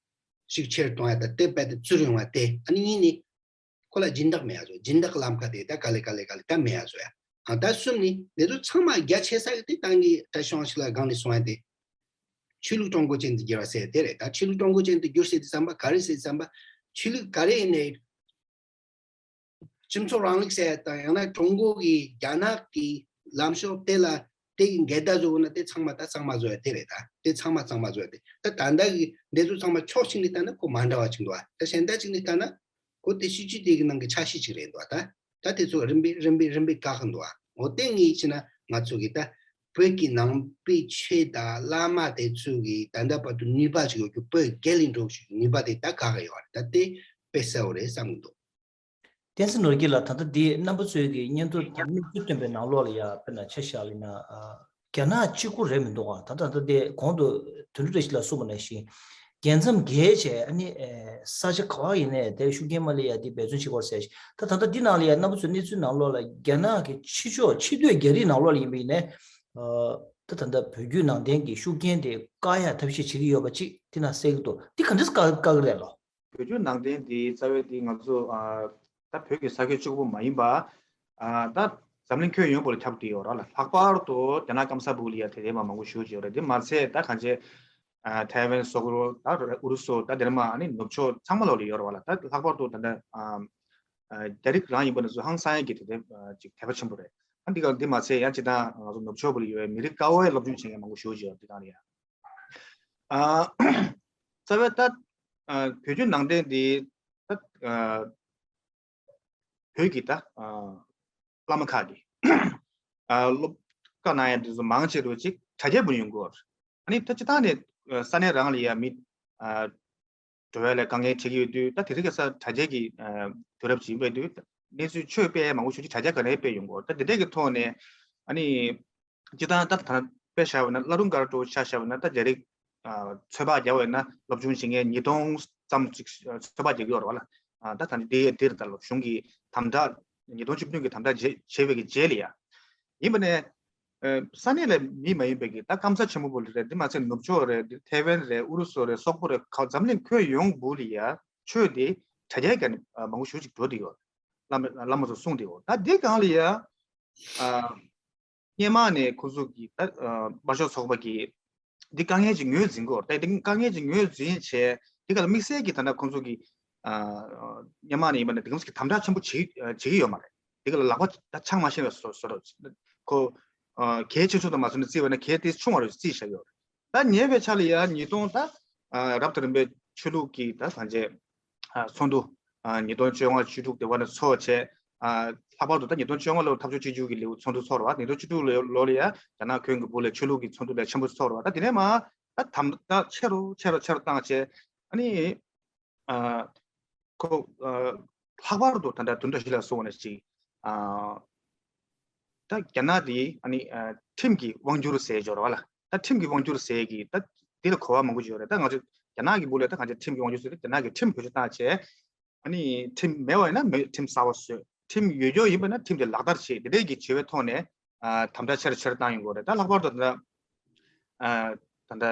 ཤུགས་ཆེར་གཏོང་ཡ་ད་དེ་རྦད་དེ་ཚུར་ཡོང་བ་དེ། ཨ་ནི་གཉིས་ནས་ཁོ་ལ་སྦྱིན་བདག་མེད་ཡ་བཟོ། སྦྱིན་བདག་གི་ལམ་ཁ་དེ་ད་ག་ལེ་ག་ལེ་ག་ལེ་ད་མེད་ཡ་བཟོ་ཡ། ཨ་ད་གསུམ་ནས་འདི་ཚོ་ཚང་མ་རྒྱ་ཆེ་ས་གི་དེ་ད་ངས་ད་ཤོང་ཞིག་ལ་སྒང་ནས་གསུང་ཡ་དེ། ཆོས་ལུགས་ཀྲུང་གོ་ཅན་དུ་བསྒྱུར་བ་ཟེར་དེ་རེད། ད་ཆོས་ལུགས་ཀྲུང་གོ་ཅན་དུ་བསྒྱུར་ཟེར་དུས་ཙམ་པ་ག་རེ་ཟེར་དུས་ཙམ་པ་ཆོས་ལུགས་ག་རེ་ཡིན་ནའི། སྤྱི་ཚོགས་རིང་ལུགས་ཟེར་ཡ་དང་ཡང་ན་ཀྲུང་གོ་གི་རྒྱ་ནག་གི་ལམ་ཕྱོགས་དེ་ལ་དེ་གི་འགལ་ཟླ་བཟོ་དགོས་ན་དེ་ཚང་མ་ད་གཙང་མ་བཟོ་ཡ་དེ་རེད། ད་དེ་ཚང་མ་གཙང་མ་བཟོ་ཡ་དེ་ད་ད་ལྟ་གི་འདི་ཚོ་ཚང་མ་ཕྱོགས་གཅིག་ནས་ལྟ་ན་ཁོ་མ་འདྲ་བ་ཅིག་འདུག་ཨ། ད་གཞན་དག་ཅིག་ནས་ལྟ་ན་ཁོ་དེ་སྲིད་ཇུས་དེ་གི་ནང་གི་ཆ་ཤས་ཅིག་རེད་འདུག་ཨ། ད་ད་དེ་ཚོ་རིམ་པས་རིམ་པས་རིམ་པས་བཀག་གི་འདུག་ཨ། འོ་དེ་ངས་བྱས་ན་ང་ཚོ་གི་ད་བོད་ཀྱི་ནང་པའི་ཆོས་དང་བླ་མ་དེ་ཚོ་གི་ད་ལྟ་བར་དུ་ནུས་པ་ཅིག་ཡོད་རྒྱུ་བོད་རྒྱལ་ལ་འགྲོ་ཞིག་ནུས་པ་དེ་ད་བཀག་གི་ཡོད་རེད། ད་དེ་དཔེ་གསལ་བོ་རེད་བསམ་གི་འདུག་བསྟན་འཛིན་ནོར་རྒྱས་ལགས། ད་ལྟ་འདི་རྣམ་པ་ཚོའི་གི་སྙན་ཐོ་དང་གནས་ཚུལ་བཏོན་པའི་ནང་ལོགས་ལ་ཡ་དཔེར་ན་ཆ་བཞག་པ་ཡིན་ན། ཨ། རྒྱ་ནག་གཅིག་པུ་རེད་མི་འདུག་ག་ད་ད་ལྟ་དེ་གོང་དུ་དོན་གྲུབ་བཀྲ་ཤིས་ལགས་གསུངས་པ་ནང་བཞིན། རྒྱལ་མཚམས་བརྒལ་བྱས་ཨ་ནི་ས་ཆ་ག་བ་ཡིན་ནའི་དེར་ཤུགས་རྐྱེན་མ་སླེབས་ཡ་དེ་འབད་བརྩོན་བྱེད་དགོས་ཟེར་ཞིང་། ད་ད་ལྟ་འདི་ནང་ལ་ཡ་རྣམ་པ་ཚོའི་གནས་ཚུལ་ནང་ལོགས་ལ་རྒྱ་ནག་གི་ཕྱི་ཕྱོགས་ཕྱི་སྡོད་རྒྱ་རིགས་ནང་ལོགས་ལ་ཡིན་པ་ཡིན་ནའི། ད་ད་ལྟ་བོད་བརྒྱུད་ནང་བསྟན་གྱི་ཤུགས་རྐྱེན་དེ་བཀག་ཡ་ཐབས་ཤེས་བྱེད་ཀྱི་ཡོད་པ་ཅིག་དེ་ནང་གསལ་གྱི་འདུག་འདི་ག་འདྲས་བཀག་བཀག་གི་རེད་ལོ། བོད་བརྒྱུད་ནང་བསྟན་འདི་རྩ་བའི་འདི་ང་ཚོ་ཨ་ད་བོད་ཀྱི་ས་ཁུལ་གཅིག་པུ་མ་ཡིན་པ། ཨ་ད་འཛམ་གླིང་ཁྱོན་ཡོངས་པོ་ལ་ཁྱབ་བསྡད་ཡོད་རེད་ལ། ལྷག་པར་དུ་རྒྱ་ནག་སྐམ་ས་སྦུག་ལ་ཡ་དེ་འདྲའི་མ་མང་པོ་ཞེ་པོ་ཅིག་ཡོད་རེད། འདི་མ་ཚད་ད་གང་ཅི་ཨ་ཐའེ་ཝན་སོག་པོ་ད་ཨུ་རུ་སུ་ད་དེ་འདྲ་མ་ཨ་ནི་ནུབ་ཕྱོགས་ཚང་མ་ལོག་ལ་ཡོད་རེད་བ་ལ། ད་ལྷག་པར་དུ་ད་ལྟ་ཨ་ཨ་རྒྱ་རིགས་རང་ཡིན་པ་ནི་ཚོ་ཧང་སང་ཡ་གི་དེ་འདྲའི་ཨ་ཅིག་དད་པ་ཆེན་པོ་རེད། ཨ་འདི་ག་འདི་མ་ཚད་ཡང་སྤྱིར་བཏང་ང་ཚོ་ནུབ་ཕྱོགས་པོ་ལ་ཡོད་པའི་མི་རིགས་དཀར་པོའི་སློབ་སྦྱོང་བྱེད་མཁན་མང་པོ་ཞེ་པོ་ཅིག་ཡོད་འདི་གང་རེད་ཡ། ཨ་རྩ་བའི་ད་ཨ་བོད་བརྒྱུད་ནང་བསྟན་འདི་ད་ཨ་བོད་ཀྱི་ད་ཨ་བླ་མ་ཁག་གིས་ཨ་སློབ་བཀའ་གནང་ཡ་འདི་ཚོ་མང་ཆེ་བ་ཅིག་དྲ་རྒྱའི་སྦུག་ཡོང་གི་ཡོད་རེད། ཨ་ནི་ད་སྤྱིར་བཏང་ནས་ཨ་ས་གནས་རང་ལ་ཡ་མི་ཨ་འགྲོ་བ་ལ་དཀའ་ངལ་འཕྲད་ཀྱི་ཡོད་དུས། ད་དེ་རིང་ཁ་སང་དྲ་རྒྱ་གི་ཨ་དུས་རབས་ཅིག་ཡིན་པ་ཡིན་དུས། གནས་ཚུལ་ཆོས་སྤེལ་མང་པོ་ཞིག་དྲ་རྒྱ་སྒང་ནས་སྤེལ་ཡོང་གི་ཡོད། ད་དེ་འདྲས་ཀྱི་ཐོག་ནས་ཨ་ནི་སྤྱིར་བཏང་ད་ད་དཔེ་བཞག་པ་ན་བླ་རུང་སྒར་དུ་ཆ་བཞག་པ་ན། ད་རྒྱ་རིགས་ཨ་ཚོད་དཔག་བརྒྱབ་པ་ཡིན་ན་སློབ་སྦྱོང་བྱེད་མཁན་ཉིས་སྟོང་ཙམ་ཅིག་ཨ་ཚོད་དཔག་རྒྱག་གི་ཡོད་རེད་བ་ལ། ཨ་ད་ད་ནི་དེ་དེར་ད་ལོ་གཞུང་གི་དམ་དྲག་ཉིས་སྟོང་བཅུ་བདུན་གྱི་དམ་དྲག་བྱས་བྱས་པའི་གི་རྗེས་ལ་ཡ། ཡིན་པ་ནས། ཨ་ས་གནས་ལ་མི་མ་ཡིན་པའི་གི་ད་སྐམ་ས་ཆེན་པོ་བོ་རེད། འདི་མ་ཚད་ནུབ་ཕྱོགས་རེད། འདི་ཐའེ་ཝན་རེད། ཨུ་རུ་སུ་རེད། སོག་པོ་རེད། ཁ་འཛམ་གླིང་ཁྱོན་ཡོངས་བུ་ལ་ཡ་ཆོས་དེ་དྲ་རྒྱའི་སྒང་ནས་ཨ་མང་པོ་ཞེ་པོ་ཅིག་འགྲོ་བསྡད་ཡོད། བླ་མ་བླ་མ་ཚོ་གསུངས་བསྡད་ཡོད། ད་འདི་སྒང་ལ་ཡ་ཨ་སྔོན་མ་ནས་ཁོང་ཚོ་གི་ད་ཨ་དམར་ཤོག་ཚོགས་པ་གི་འདི་དཀའ་ངལ་ཅིག་ངོས་འཛིན་གྱི་ཡོད་རེད། ད་འདི་དཀའ་ངལ་ཅིག་ངོས་འཛིན་བྱས། འདི་ག་ལ་དམིགས་བསལ་གྱི་ད་ལྟ་ཁོང་ཚོ་གི་ཨ་སྔོན་མ་ནས་ཡིན་པ་ན་འདི་ག་ཚོ་གི་དམ་དྲག་ཆེན་པོ་བྱེད་ཨ་བྱེད་ཀྱི་ཡོད་མ་རེད། འདི་ག་ལ་ལག་པ་ད་ཆང་མ་བཞེས་པའི་བཟོ་བཟོ་འདྲ། ཁོ་ཨ་གལ་ཆེ་ཤོས་དང་མ་བཟོས་ན་བརྩིས་པ་ན་གལ་དེ་ཆུང་བ་རུ་བརྩིས་བཞག་ཡོད་རེད། ད་ཉེ་བའི་ཆར་ལ་ཡ་ཉིས་སྟོང་ད་ཨ་རབ་དང་རིམ་པའི་ཆོས་ལུགས་ཀྱི་ད་གང་ཅི་ཨ་ཚོགས་འདུ་ཨ་ཉིས་སྟོང་བཅོ་ལྔ་བཅུ་དྲུག་དེ་བར་ནས་ཚོགས་བྱས། ཨ་ལྷག་པར་དུ་ད་ཉིས་སྟོང་བཅོ་ལྔ་ལོར་འཐབ་ཕྱོགས་གཅིག་གྱུར་གྱི་ལེའུ་ཚོགས་འདུ་ཚོགས་རེད་བ། ཉིས་སྟོང་བཅུ་དྲུག་ལོ་ལོ་ལ་ཡ་རྒྱ་ནག་ཁྱོན་གྱི་སྦུག་ལ་ཆོས་ལུགས་ཀྱི་ཚོགས་འདུ་ལས་ཆེན་པོ་ཚོགས་རེད་བ། ད་དེ་ནས་མ་ད་དམ་ད་ཆེ་རུ་ཆེ་རུ་ཆེ་རུ་བཏང་བྱས། ཨ་ནི་ཨ་ཁོ་ཨ་ལྷག་པར་དུ་ད་ལྟ་དོན་དག་ཞིག་ལ་སོང་བ་ནས་ཅིག་ཨ་ད་རྒྱ་ནག་དེ་ཨ་ནི་ཨ་ཁྲིམས་ཀྱི་དབང་སྒྱུར་ཟེར་འབྱོར་བ་ལ། ད་ཁྲིམས་ཀྱི་དབང་སྒྱུར་ཟེར་གྱི་ད་དེ་ལ་གོ་བ་མང་པོ་ཡོད་རེད། ད་ང་ཚོ་རྒྱ་ནག་གི་སྦུག་ལ་ད་གང་ཅི་ཁྲིམས་ཀྱི་དབང་སྒྱུར་ཟེར་ཏེ་རྒྱ་ནག་གི་ཁྲིམས་བེད་སྤྱོད་བཏང་བྱས། ཨ་ནི་ཁྲིམས་མེད་པ་ཡིན་ན་མེད། ཁྲིམས་གསར་པ་བཟོས། ཁྲིམས་ཡོད་རྒྱུ་ཡིན་པ་ན་ཁྲིམས་དེ་ལག་བསྟར་བྱེད། དེ་འདྲའི་གི་བྱ་བའི་ཐོག་ནས་ཨ་དམ་དྲག་ཆེ་རུ་ཆེ་རུ་བཏང་ཡོང་གི་ཡོད་རེད། ད་ལྷག་པར་དུ་ད་ལྟ་ཨ་ད་ལྟ་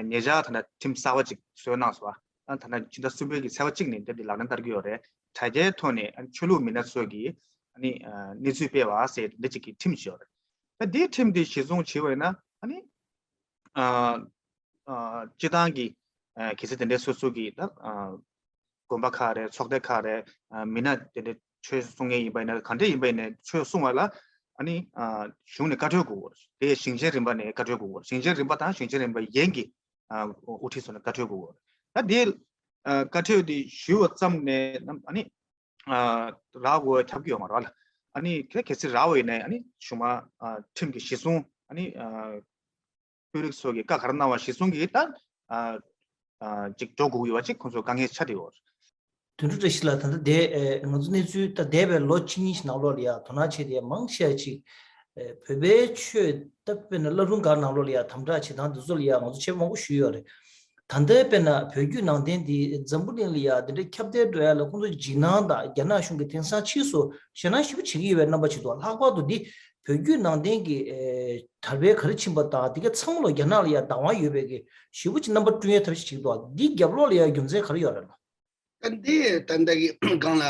ཉེ་ཆར་ད་ལྟ་ཁྲིམས་གསར་པ་ཅིག་བཟོས་གནང་སོང་བ། ཨ་ད་ལྟ་ཕྱི་ཟླ་གསུམ་པའི་གི་ཚེས་པ་གཅིག་ནས་འདི་འདི་ལག་ལེན་བསྟར་གྱི་ཡོད་རེད། དྲ་རྒྱའི་ཐོག་ནས་ཨ་ཆོས་ལུགས་མི་སྣ་ཚོ་གིས་ཨ་ནི་ཨ་གནས་ཚུལ་སྤེལ་བ་ཟེར་འདི་གཅིག་གི་ཁྲིམས་ཤིག་ཡོད་རེད། ད་འདིའི་ཁྲིམས་འདི་གཞི་བཟུང་བྱས་པ་ཡིན་ན་ཨ་ནི་ཨ་ཨ་སྤྱིར་བཏང་གི་ཨ་གལ་སྲིད་དེ་འདྲའི་སོ་སོ་གི་ད་ཨ་དགོན་པ་ཁག་རེད། ཚོགས་སྡེ་ཁག་རེད། ཨ་མི་སྣ་དེ་འདྲའི་ཆོས་གསུང་མཁན་ཡིན་པ་ཡིན་ན། ག་འདྲ་ཡིན་པ་ཡིན་ནའི་ཆོས་གསུང་བ་ལ་ཨ་ནི་ཨ་གཞུང་ནས་བཀའ་འཁྲོལ་དགོས། དེ་ཞིང་ཆེན་རིམ་པ་ནས་བཀའ་འཁྲོལ་དགོས། ཞིང་ཆེན་རིམ་པ་དང་ཞིང་ཆེན་རིམ་པ་གཞན་གྱི་ཨ་དབུ་ཁྲིད་ཚོ་ནས་བཀའ་འཁྲོལ་དགོས། ད་དེ་ཨ་བཀའ་འཁྲོལ་དེ་ཞུས་པ་ཙམ་ནས་ཨ་ནི་ཨ་རག་དགོས་ཁྱབ་ཀྱི་ཡོད་མ་རེད་བ་ལ། ཨ་ནི་གལ་གལ་སྲིད་རག་པ་ཡིན་ནའི་ཨ་ནི་གཞུང་མ་ཨ་ཁྲིམས་ཀྱི་གཞི་བཟུང་། ཨ་ནི་ཨ་དཔོན་རིགས་ཚོ་གིས་བཀའ་ག་རེ་གནང་བ་གཞི་བཟུང་གིས་ད་ཨ་ཨ་ཅིག་འགྲོ་དགོས་ཀྱི་ཡོད་པ་ཅིག་ཁོང་ཚོ་དཀའ་ངལ་ཆགས་བསྡད་ཡོད། དོན་གྲུབ་བཀྲ་ཤིས་ལགས། ད་ལྟ་དེ་ཨེ་ང་ཚོ་གནས་ཚུལ་ད་འདས་པའི་ལོ་གཅིག་གཉིས་ཤིག་ནང་ལོགས་ལ་ཡ་དོ་སྣང་བྱས་ཏེ་མང་ཆེ་ཅིག་ཨེ་བོད་པའི་ཆོས་ད་དཔེར་ན་བླ་རུང་སྒར་ནང་ལོགས་ལ་ཡ་དམ་དྲག་བྱེད་སྟངས་འདི་ཚོ་ལ་ཡ་ང་ཚོ་དཔྱད་པ་མང་པོ་ཞུས་ཡོད་རེད། ད་ལྟའི་དཔེར་ན་བོད་བརྒྱུད་ནང་བསྟན་འདི་འཛམ་བུ་གླིང་ལ་ཡ་འདི་འདྲའི་ཁྱབ་གདལ་འགྲོ་ཡ་ལ་ཁོང་ཚོ་འཇིགས་སྣང་དང་རྒྱ་ནག་གཞུང་གི་དེང་སང་ཕྱིས་སུ་ཞེད་སྣང་ཞེ་པོ་བྱེད་ཀྱི་ཡོད་པའི་རྣམ་པ་ཅིག་འདུག་ལྷག་པར་དུ་འདི་བོད་བརྒྱུད་ནང་བསྟན་གྱི་ཨེ་དར་སྤེལ་ག་རེ་ཕྱིན་པ་དང་དེ་ག་ཚང་མ་ལ་རྒྱ་ནག་ལ་ཡ་བདག་དབང་ཡོད་པའི་གི་ཞེ་པོ་ཅིག་རྣམ་པ་བསྐྲུན་ཡའི་ཐབས་ཤེས་བྱེད་ཀྱི་འདུག་འདི་རྒྱབ་ལོགས་ལ་ཡ་རྒྱུ་མཚན་ག་རེ་ཡོད་རེད་ལགས། ད་འདི་ད་ལྟ་གི་སྒང་ལ་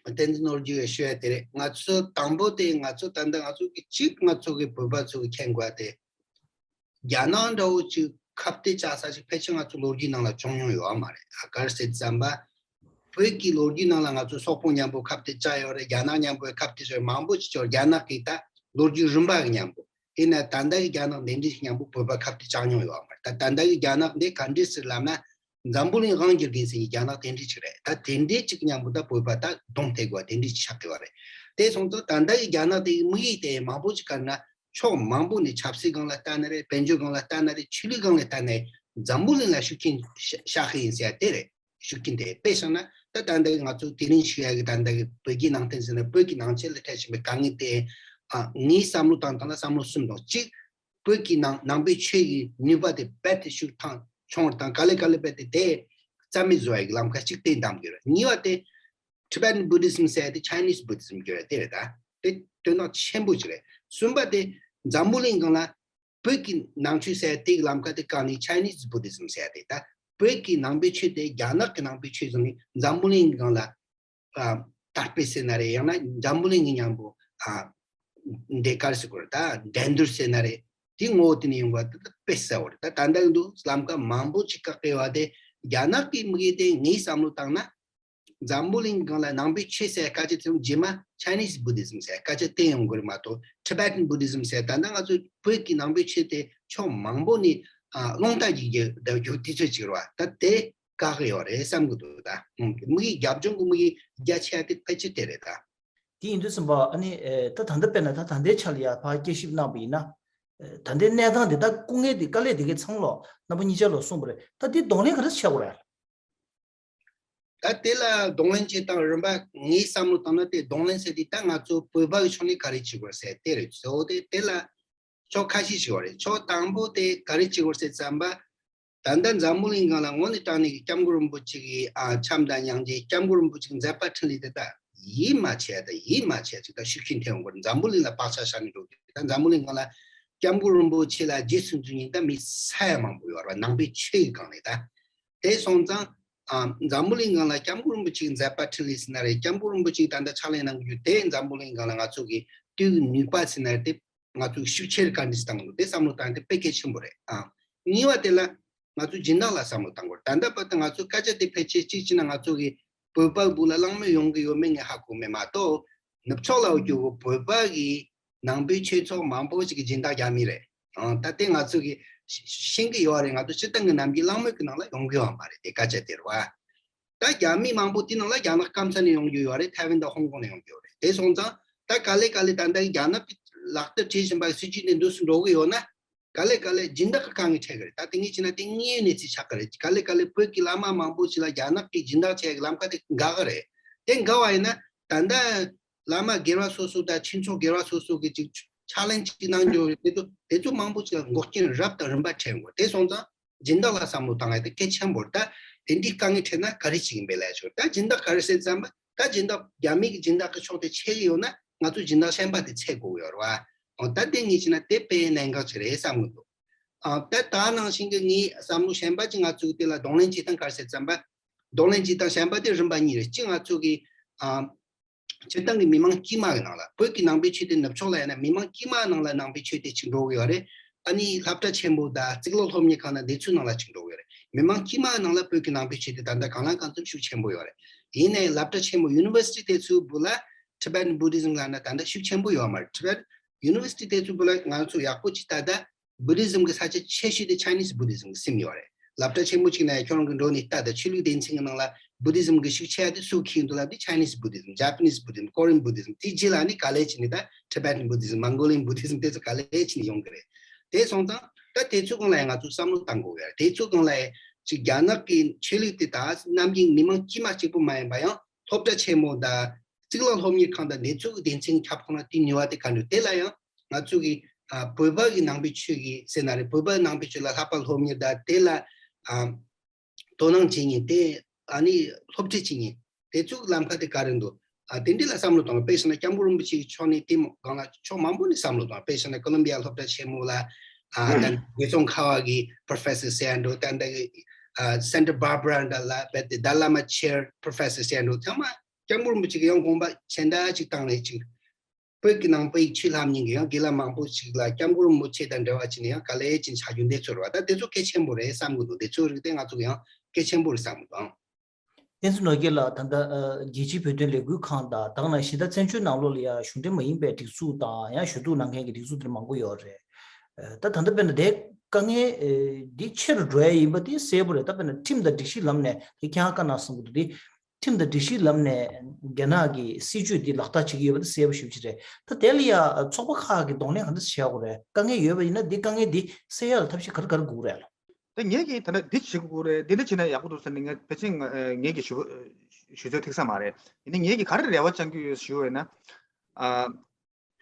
བསྟན་འཛིན་ནོར་རྒྱས་ཞུ་ཡ་དེ་རེད། ང་ཚོ་དང་པོ་དེ་ང་ཚོ་ད་ལྟ་ང་ཚོ་གི་གཅིག་ང་ཚོ་གི་བོད་པ་ཚོ་གི་མཁྱེན་དགོས་དེ། རྒྱ་ནག་འདྲ་བོ་ཅིག་ཁ་གཏད་བཅག་ས་ཞིག་ཕལ་ཆེར་ང་ཚོ་ལོ་རྒྱུས་ནང་ལ་བྱུང་མྱོང་ཡོད་མ་རེད། ཨ་ག་རེ་ཟེར་ཙམ་པ། བོད་ཀྱི་ལོ་རྒྱུས་ནང་ལ་ང་ཚོ་སོག་པོ་མཉམ་པོ་ཁ་གཏད་བཅག་ཡོད་རེད། རྒྱ་ནག་མཉམ་པོ་ཁ་གཏད་བཅག་ཡོད། མང་པོ་ཅིག་ཅོ་རྒྱ་ནག་གི་ད་ལོ་རྒྱུས་རིམ་པ་གི་མཉམ་པོ། ཡིན་ན་ད་ལྟ་གི་རྒྱ་ནག་དེ་འདྲ་ཞིག་མཉམ་པོ་བོད་པ་ཁ་གཏད་བཅག་མྱོང་ཡོད་མ་རེད། ད་ད་ལྟ་གི་རྒྱ་ནག་འདི་ག་འདྲ་ཟེར་ལབ་ན། འཛམ་བུ་གླིང་དབང་སྒྱུར་མཁན་ཟེར་གྱི་རྒྱ་ནག་དེ་འདྲ་ཅིག་རེད། ད་དེ་འདྲ་ཅིག་མཉམ་པོ་ད་བོད་པ་ད་གདོང་གཏད་དགོས་པ་དེ་འདྲ་ཅིག་ཆགས་ཀྱི་ཡོད་རེད། དེ་སོང་ཙང་ད་ལྟ་གི་རྒྱ་ནག་དེ་གི་དམིགས་ཡུལ་དེ་མང་པོ་ཅིག་ག་རེ་ན། ཕྱོགས་མང་པོ་ནས་ཆབ་སྲིད་སྒང་ལ་ལྟ་ན་རེད། དཔལ་འབྱོར་སྒང་ལ་ལྟ་ན་རེད། ཆོས་ལུགས་སྒང་ལ་ལྟ་ན་རེད། འཛམ་བུ་གླིང་ལ་ཤུགས་རྐྱེན་བཞག་གི་ཡིན་ཟེར་ཡ་དེ་རེད། ཤུགས་རྐྱེན་དེ་དཔེ་བཞག་ན་ ད་ད་ལྟ་ང་ཚོ་དེ་རིང་ཞུ་ཡ་གི་ད་ལྟ་གི་བོད་ཀྱི་ནང་བསྟན་ཟེར་ན་བོད་ཀྱི་ནང་ཆོས་ལ་འཕྲད་བཞིན་པའི་དཀའ་ངལ་དེ། ཨ་ངའི་བསམ་བློ་བཏང་སྟངས་ལ་བསམ་བློ་གསུམ་དང་གཅིག་བོད་ཀྱི་ནང་ནང་པའི་ཆོས་ཀྱི་ནུས་པ་དེ་རྦད་དེ་ཤུགས་ཐང་ཆུང་བ་དང་ག་ལེ་ག་ལེ་རྦད་དེ་དེ་རྩ་མེད་བཟོ་ཡ་གི་ལམ་ཁ་གཅིག་དེ་འདམ་དགོས་རེད། གཉིས་པ་དེ་Tibetan Buddhism ཟེར་ཡ་དེ་Chinese Buddhism གྱུར་ཡ་དེ་རེད། ད་དེ་དོན་དག་ཆེན་པོ་ཅིག་རེད། གསུམ་པ་དེ་འཛམ་བུ་གླིང་སྒང་ལ་བོད་ཀྱི་ནང་ཆོས་ཟེར་ཡ་དེ་གི་ལམ་ཁ་དེ་བཀག་ནས་Chinese Buddhism ཟེར་ཡ་དེ། ད་བོད་ཀྱི་ནང་པའི་ཆོས་དེ་རྒྱ་ནག་གི་ནང་པའི་ཆོས་བཟུང་ནས་འཛམ་བུ་གླིང་སྒང་ལ་ཨ་དར་སྤེལ་ཟེར་ན་རེད། ཡང་ན་འཛམ་བུ་གླིང་གི་མཉམ་པོ་ཨ་འདི་ག་རེ་ཟེར་དགོས་རེད། ད་འགྲན་བསྡུར་ཟེར་ན་རེད། དེ་ངོ་བོ་དེ་ནས་ཡོང་བ་དེ་ད་དཔེ་གསལ་བོ་རེད། ད་ད་ལྟ་འདུག་ལམ་ཁ་མང་པོ་ཅིག་བཀག་གི་ཡོད་པ་དེ་རྒྱ་ནག་གི་མི་གིས་དེ་ངའི་བསམ་བློ་བཏང་ན་འཛམ་བུ་གླིང་སྒང་ལ་ནང་པའི་ཆོས་ཟེར་སྐད་ཆ་དེ་རྗེས་མ་Chinese Buddhism ཟེར་སྐད་ཆ་དེ་ཡོང་དགོས་རེད་མ་གཏོགས་Tibetan Buddhism ཟེར། ད་ལྟ་ང་ཚོ་བོད་ཀྱི་ནང་པའི་ཆོས་དེ་ཕྱོགས་མང་པོ་ནས་ཨ་རླུང་རྟ་གི་རྒྱུ་ད་རྒྱུ་དུས་ཚོད་ཅིག་རེད་བ། ད་དེ་བཀག་གི་ཡོད་རེད་བསམ་གི་འདུག་ད་ཨུམ་དམིགས་ཡུལ་རྒྱབ་ལྗོངས་ཀྱི་དམིགས་ཡུལ་རྒྱ་ཆེ་ཡ་དེ་ཕལ་ཆེར་དེ་རེད་ད། དེ་ཡིན་དུས་ཙམ་པ་ཨ་ནི་ཨེ་ད་ད་ལྟ་དཔེར་ན་ད་ད་ལྟའི་ཆ་ལ་ཡ་ཕར་དཔྱད་ཞིབ་གནང་བ་ཡིན་ན། ཨེ་ད་ལྟའི་གནས་སྟངས་འདི་ད་སྐུ་ངལ་འདི་དཀའ་ལས་འདི་གའི་ཚང་ལོ་རྣམ་པ་གཉིས་ཆ་ལོ་གསུངས་པ་རེད། ད་འདི་གདོང་ལེན་ག་རེ་བྱེད་དགོས་རེད། ད་དེ་ལ་གདོང་ལེན་བྱེད་སྟངས་རིམ་པ་ངའི་བསམ་བློ་བཏང་ན་དེ་གདོང་ལེན་ཟེར་དེ་ད་ང་ཚོ་བོད་པ་གི་ཕྱོགས་ནས་ག་རེ་བྱེད་དགོས་ཟེར་དེ་རེད། གཙོ་བོ་དེ་དེ་ལ་ཕྱོགས་ཁ་ཤས་ཤིག་ཡོད་རེད། ཕྱོགས་དང་པོ་དེ་ག་རེ་བྱེད་དགོས་ཟེར་ཙམ་པ། ད་ལྟ་འཛམ་བུ་གླིང་སྒང་ལ་དངོས་གནས་དྲང་གནས་ཀྱི་སྐྱབས་མགོན་རིན་པོ་ཆེ་གི་ཨ་འཆམ་དང་མཉམ་གྱི་སྐྱབས་མགོན་རིན་པོ་ཆེ་གི་མཛད་པ་འཕྲིན་ལས་དེ་ད་ཡིད་མ་ཆེས་ད་ཡིད་མ་ཆེས་ཅིག་ད་ཤུགས་རྐྱེན་ཐེབས་ཡོང་གི་རེད། འཛམ་བུ་གླིང་ལ་བག་ཆགས་བཞག་ནས་འགྲོ་གི་རེད། ད་འཛམ་བུ་གླིང་སྒང་ལ་སྐྱབས་མགོན་རིན་པོ་ཆེ་ལ་རྗེས་སུ་འཛིན་མཁན་ད་མི་ས་ཡ་མང་པོ་ཡོད་རེད་བ། ནང་པའི་ཆོས་ཀྱི་སྒང་ནས་ད། དེ་སོང་ཙང་ཨ་འཛམ་བུ་གླིང་སྒང་ལ་སྐྱབས་མགོན་རིན་པོ་ཆེ་གི་མཛད་པ་འཕྲིན་ལས་ཟེར་ན་རེད། སྐྱབས་མགོན་རིན་པོ་ཆེ་གི་ད་ལྟ་ཕྱག་ལས་གནང་གི་ཡོད་དེ་འཛམ་བུ་གླིང་སྒང་ལ་ང་ཚོ་གི་དུས་ཀྱི་ནུས་པ་ཟེར་ན་རེད། དེ་ང་ཚོས་ཤུགས་ཆེར་བཀའ་འདྲི་བཏང་དགོས། དེ་བསམ་བློ་བཏང་དེ་དཔེ་གལ་ཆེན་པོ་རེད་ཨ། གཉིས་པ་དེ་ལ་ང་ཚོ་སྦྱིན་བདག་ལ་བསམ་བློ་བཏང་དགོས། ད་ལྟ་བར་དུ་ང་ཚོ་སྐད་ཆ་དེ་ཕལ་ཆེར་གཅིག་བྱས་ན་ང་ཚོ་གི་བོད་པ་བུ་ལ་གླེང་མོལ་ཡོང་གི་ཡོད་མེད་ངས་ཧ་གོ་མེད་མ་གཏོགས་ནུབ་ཕྱོགས་ལ་འོ་རྒྱུ་བོད་པ་གི་ནང་པའི་ཆོས་ཚོགས་མང་པོ་ཞིག་གི་སྦྱིན་བདག་རྒྱ་མི་རེད་ཨ། ད་དེ་ང་ཚོ་གི་ཤེས་ཀྱི་ཡོད་རེད། ང་ཚོ་སྤྱིར་བཏང་གི་ནམ་རྒྱུན་གླེང་མོལ་གི་ནང་ལ་ཡོང་གི་ཡོད་མ་རེད། དེ་སྐད་ཆ་དེ་རེད་བ། ད་རྒྱ་མི་མང་པོ་དེ་ནང་ལ་རྒྱ་ནག་སྐམ་ས་ནས་ཡོང་རྒྱུ་ཡོད་རེད། ཐའེ་ཝན་དང་ཧོང་ཀོང་ནས་ཡོང་རྒྱུ་ཡོད་རེད། དེ་སོང་ཙང་ད་ག་ལེ་ག་ལེ་ད་ལྟ་རྒྱ་ནག་གི་ལག་བསྟར་བྱེད་བཞིན་པ་སྲིད་ཇུས་དེ་འདུག་སེ་འགྲོ་གི་ཡོད་ན་ག་ལེ་ག་ལེ་སྦྱིན་བདག་གི་དཀའ་ངལ་འཕྲད་གི་རེད། ད་དེ་ངས་བྱས་ན་དེ་དངོས་ཡོད་གནས་ཚུལ་ཆགས་གི་རེད། ག་ལེ་ག་ལེ་བོད་ཀྱི་བླ་མ་མང་པོ་ཞིག་ལ་རྒྱ་ནག་གིས་སྦྱིན་བདག་བྱས་གི་ལམ་ཁ་དེ་འགག་གི་རེད། དེ་འགག་པ་ཡིན་ན་ད་ལྟ་བླ་མ་སྒེར་བ་སོ་སོ་དང་ཆོས་ཚོགས་སྒེར་བ་སོ་སོ་གི་ཅིག་ཕྱག་ལེན་ཅིག་གནང་རྒྱུ་རེད། དེ་ཚོ་དེ་ཚོ་མང་པོ་ཅིག་ལ་འགོག་རྐྱེན་རབ་དང་རིམ་པ་འཕྲད་འགོ། དེ་སོང་ཙང་སྦྱིན་བདག་ལ་བསམ་བློ་བཏང་ཡ་དེ་གལ་ཆེན་པོ་རེད། ད་དེ་འདྲའི་དཀའ་ངལ་འཕྲད་ན་ག་རེ་བྱེད་ཀྱི་འབད་ལ་ཆོག་ད་སྦྱིན་བདག་ག་རེ་ཟེར་ཙམ་པ་ད་སྦྱིན་བདག་རྒྱ་མི་གི་སྦྱིན་བདག་གི་ཕྱོགས་དེ་ཆད་ཀྱི་ཡོད་ན་ང་ཚོ་སྦྱིན་བདག་གཞན་པ་དེ་འཚོལ་དགོས་ཡོད་རེད་བ། འོ་ད་དེ་ངས་བྱས་ན་དེ་དཔེ་གནད་འགག་ཅིག་རེད་བསམ་གྱི་འདུག་ཨ་ད་ད་ནང་བཞིན་གྱི་ངའི་བསམ་བློ་གཞན་པ་ཅིག་ང་ཚོ་གི་དེ་ལ་གདོང་ལེན་བྱེད་སྟངས་ག་རེ་ཟེར་ཙམ་པ། གདོང་ལེན་བྱེད་སྟངས་གཞན་པ་དེ་རིམ་པ་གཉིས་རེད། གཅིག་ང་ཚོ་གི་ཨ། སྤྱིར་བཏང་གི་མི་མང་དཀྱུས་མ་གི་ནང་ལ་བོད་ཀྱི་ནང་པའི་ཆོས་དེ་ནུབ་ཕྱོགས་ལ་ཡིན་ན་མི་མང་དཀྱུས་མ་ནང་ལ་ནང་པའི་ཆོས་དེ་ཅིག་འགྲོ་གི་ཡོད་རེད། ཨ་ནི་སློབ་གྲྭ་ཆེན་པོ་དང་གཙུག་ལག་སློབ་གཉེར་ཁང་དང་དེ་ཚོའི་ནང་ལ་ཅིག་འགྲོ་གི་ཡོད་རེད། མི་མང་དཀྱུས་མ་ནང་ལ་བོད་ཀྱི་ནང་པའི་ཆོས་དེ་ད་ལྟ་གང་ལ་གང་འཚམ་ཤུགས་ཆེན་པོ་ཡོད་རེད། ཡིན་ནའི་སློབ་གྲྭ་ཆེན་པོ་University་དེ་ཚོའི་སྦུག་ལ་Tibetan Buddhism་ལབ་ན་ད་ལྟ་ཤུགས་ཆེན་པོ་ཡོད་མ་རེད། Tibetan University་དེ་ཚོའི་སྦུག་ལ་ང་ཚོ་ཡག་པོ་ཅིག་ལྟ་ད། Buddhism་གི་ས་ཆ་ཆེ་ཤོས་དེ་Chinese Buddhism་གི་སིམ་ཡོད་རེད། སློབ་གྲྭ་ཆེན་མོ་གཅིག་ན་ཡང་ཁྱོད་རང་གི་འགྲོ་ནས་ལྟ་དང་ཆོས་ལུགས་སྡེ་ཚན་གི་ནང་ལ་Buddhism་གི་ཤུགས་ཆེ་ཡ་དེ་སུ་འཁྱེར་འདུག་ལབ་དུས་Chinese Buddhism, Japanese Buddhism, Korean Buddhism། དེའི་རྗེས་ལ་ནི་ག་ལེ་བྱས་ནས་ད་Tibetan Buddhism, Mongolian Buddhism་དེ་ཚོ་ག་ལེ་བྱས་ནས་ཡོང་གི་རེད། དེ་སོང་ཙང་ད་དེ་ཚོའི་སྒང་ལ་ཡང་ང་ཚོ་བསམ་བློ་བཏང་དགོས་ཡ་རེད། དེ་ཚོའི་སྒང་ལ་ཡང་ཅིག་རྒྱ་ནག་གི་ཆོས་ལུགས་དེ་དག་ནམ་རྒྱུན་མི་མང་དཀྱུས་མ་གཅིག་པུ་མ་ཡིན་པ་ཡང་སློབ་གྲྭ་ཆེན་མོ་དང་། གཙུག་ལག་སློབ་གཉེར་ཁང་དང་འདི་ཚོ་གི་སྡེ་ཚན་ཁྱབ་ཁོངས་ལ་དེའི་ནུས་པ་དེ་ག་འདྲ། དེ་ལ་ཡང་ང་ཚོ་གི་ཨ་བོད་པ་གི་ནང་པའི་ཆོས་ཀྱི་ཟེར་ན་རེད། བོད་པ་ནང་པའི་ཆོས་ལ་ལྷག་པར་སློབ་གཉེར་དང་དེ་ལ་ཨ་དོ་སྣང་བྱེད་མཁན་དེ་ཨ་ནི་སློབ་ཁྲིད་བྱེད་མཁན་དེ་ཚོ་གི་ལམ་ཁ་དེ་ག་རེ་འདུག་ཨ་དེ་འདྲ་ལ་བསམ་བློ་གཏོང་བ། དཔེ་བཞག་ན་སྐྱབས་མགོན་རིན་པོ་ཆེ་གི་ཕྱོགས་ནས་དེ་མོ་སྒང་ལ་ཕྱོགས་མང་པོ་ནས་བསམ་བློ་གཏོང་བ། དཔེ་བཞག་ན་ཀོ་ལོམ་བི་ཡ་སློབ་གྲྭ་ཆེན་མོ་ལ་ཨ་ད་དགེ་ཚོང་ཁ་བ་གི་Professor་ཟེར་ཡ་འགྲོ། ད་ད་གི་ཨ་Santa Barbara་འདྲ་ལ་རྦད་དེ་Dalai Lama Chair་Professor་ཟེར་ཡ་འགྲོ། ཚང་མ་སྐྱབས་མགོན་རིན་པོ་ཆེ་གི་ཡང་དགོངས་པ་ཞེ་འདྲ་ཅིག་བཏང་ནས་ཅིག་བོད་ཀྱི་ནང་པའི་ཆོས་ལྷབ་མཁན་གྱི་ཡང་དགེ་ལགས་མང་པོ་ཞིག་ལ་སྐྱབས་མགོན་རིན་པོ་ཆེ་དང་འབྲེལ་བ་བྱས་ནས་ཡང་ག་ལེ་ཅིག་ཆགས་རྒྱུ་འདི་ཚོ་རེད་བ། ད་དེ་ཚོ་གལ་ཆེན་པོ་རེད་བསམ་གྱི་འདུག་དེ་ཚོའི་རིགས་དེ་ང་ཚོ་གི་ཡང་གལ་ཆེན་པོ་རེད་བསམ་གྱི་འདུག་ཨང་། བསྟན་འཛིན་ནོར་རྒྱས་ལགས། ད་ལྟ་ཨ་རྒྱལ་སྤྱིའི་བོད་དོན་ལས་འགུལ་ཁང་དང་དེ་ནང་བཞིན་ད་བཙན་བྱོལ་ནང་ལོགས་ལ་ཡང་གཞུང་འབྲེལ་མ་ཡིན་པའི་སྒྲིག་འཛུགས་དང་ཡང་ཞུ་གཏུག་གནང་མཁན་གྱི་སྒྲིག་འཛུགས་དེ་མང་པོ་ཡོད་རེད། ཨ་ད་ད་ལྟ་དཔེར་ན་དེ་དཀའ་ངལ་ཨ་འདི་ཆེ་རུ་འགྲོ་ཡ་ཡིན་པ་དེ་གསལ་པོ་རེད། ད་དཔེར་ན་ཁྲིམས་དང་སྒྲིག་གཞི་ལམ་ནས་དེ་ཁྱེད་རང་བཀའ་གནང་གསུང་གི་འདུག་དེ། ཁྲིམས་དང་སྒྲིག་གཞིའི་ལམ་ནས་རྒྱ་ནག་གི་སྲིད་བྱུས་འདི་ལག་བསྟར་བྱེད་ཀྱི་ཡོད་པ་དེ་གསལ་པོ་ཞེ་པོ་ཅིག་རེད། ད་དེ་ལ་ཡ་ཚོགས་པ་ཁག་གིས་གདོང་ལེན་ག་འདྲ་བྱེད་དགོས་རེད། དཀའ་ངལ་ཡོད་པ་ཡིན་ན་འདི་དཀའ་ངལ་འདི་སེལ་ཡག་ལ་ཐབས་ཤེས་ག་རེ་ག་རེ་དགོས་རེད། ད་ངས་ཀྱིས་ད་ལྟ་འདི་བྱེད་དགོས་རེད། འདི་འདྲ་བྱས་ན་ཡག་པོ་འདུག་ཟེར་ནས་ངས་ཕལ་ཆེར་ང་ཨ་ངས་ཀྱིས་ཞུ་ཞུ་ཚོད་ཐིག་ས་མ་རེད། ཡིན་ནའི་ངས་ཀྱིས་ག་རེ་རེ་བ་བཅང་གི་ཡོད་ཞུ་བས་ན། ཨ་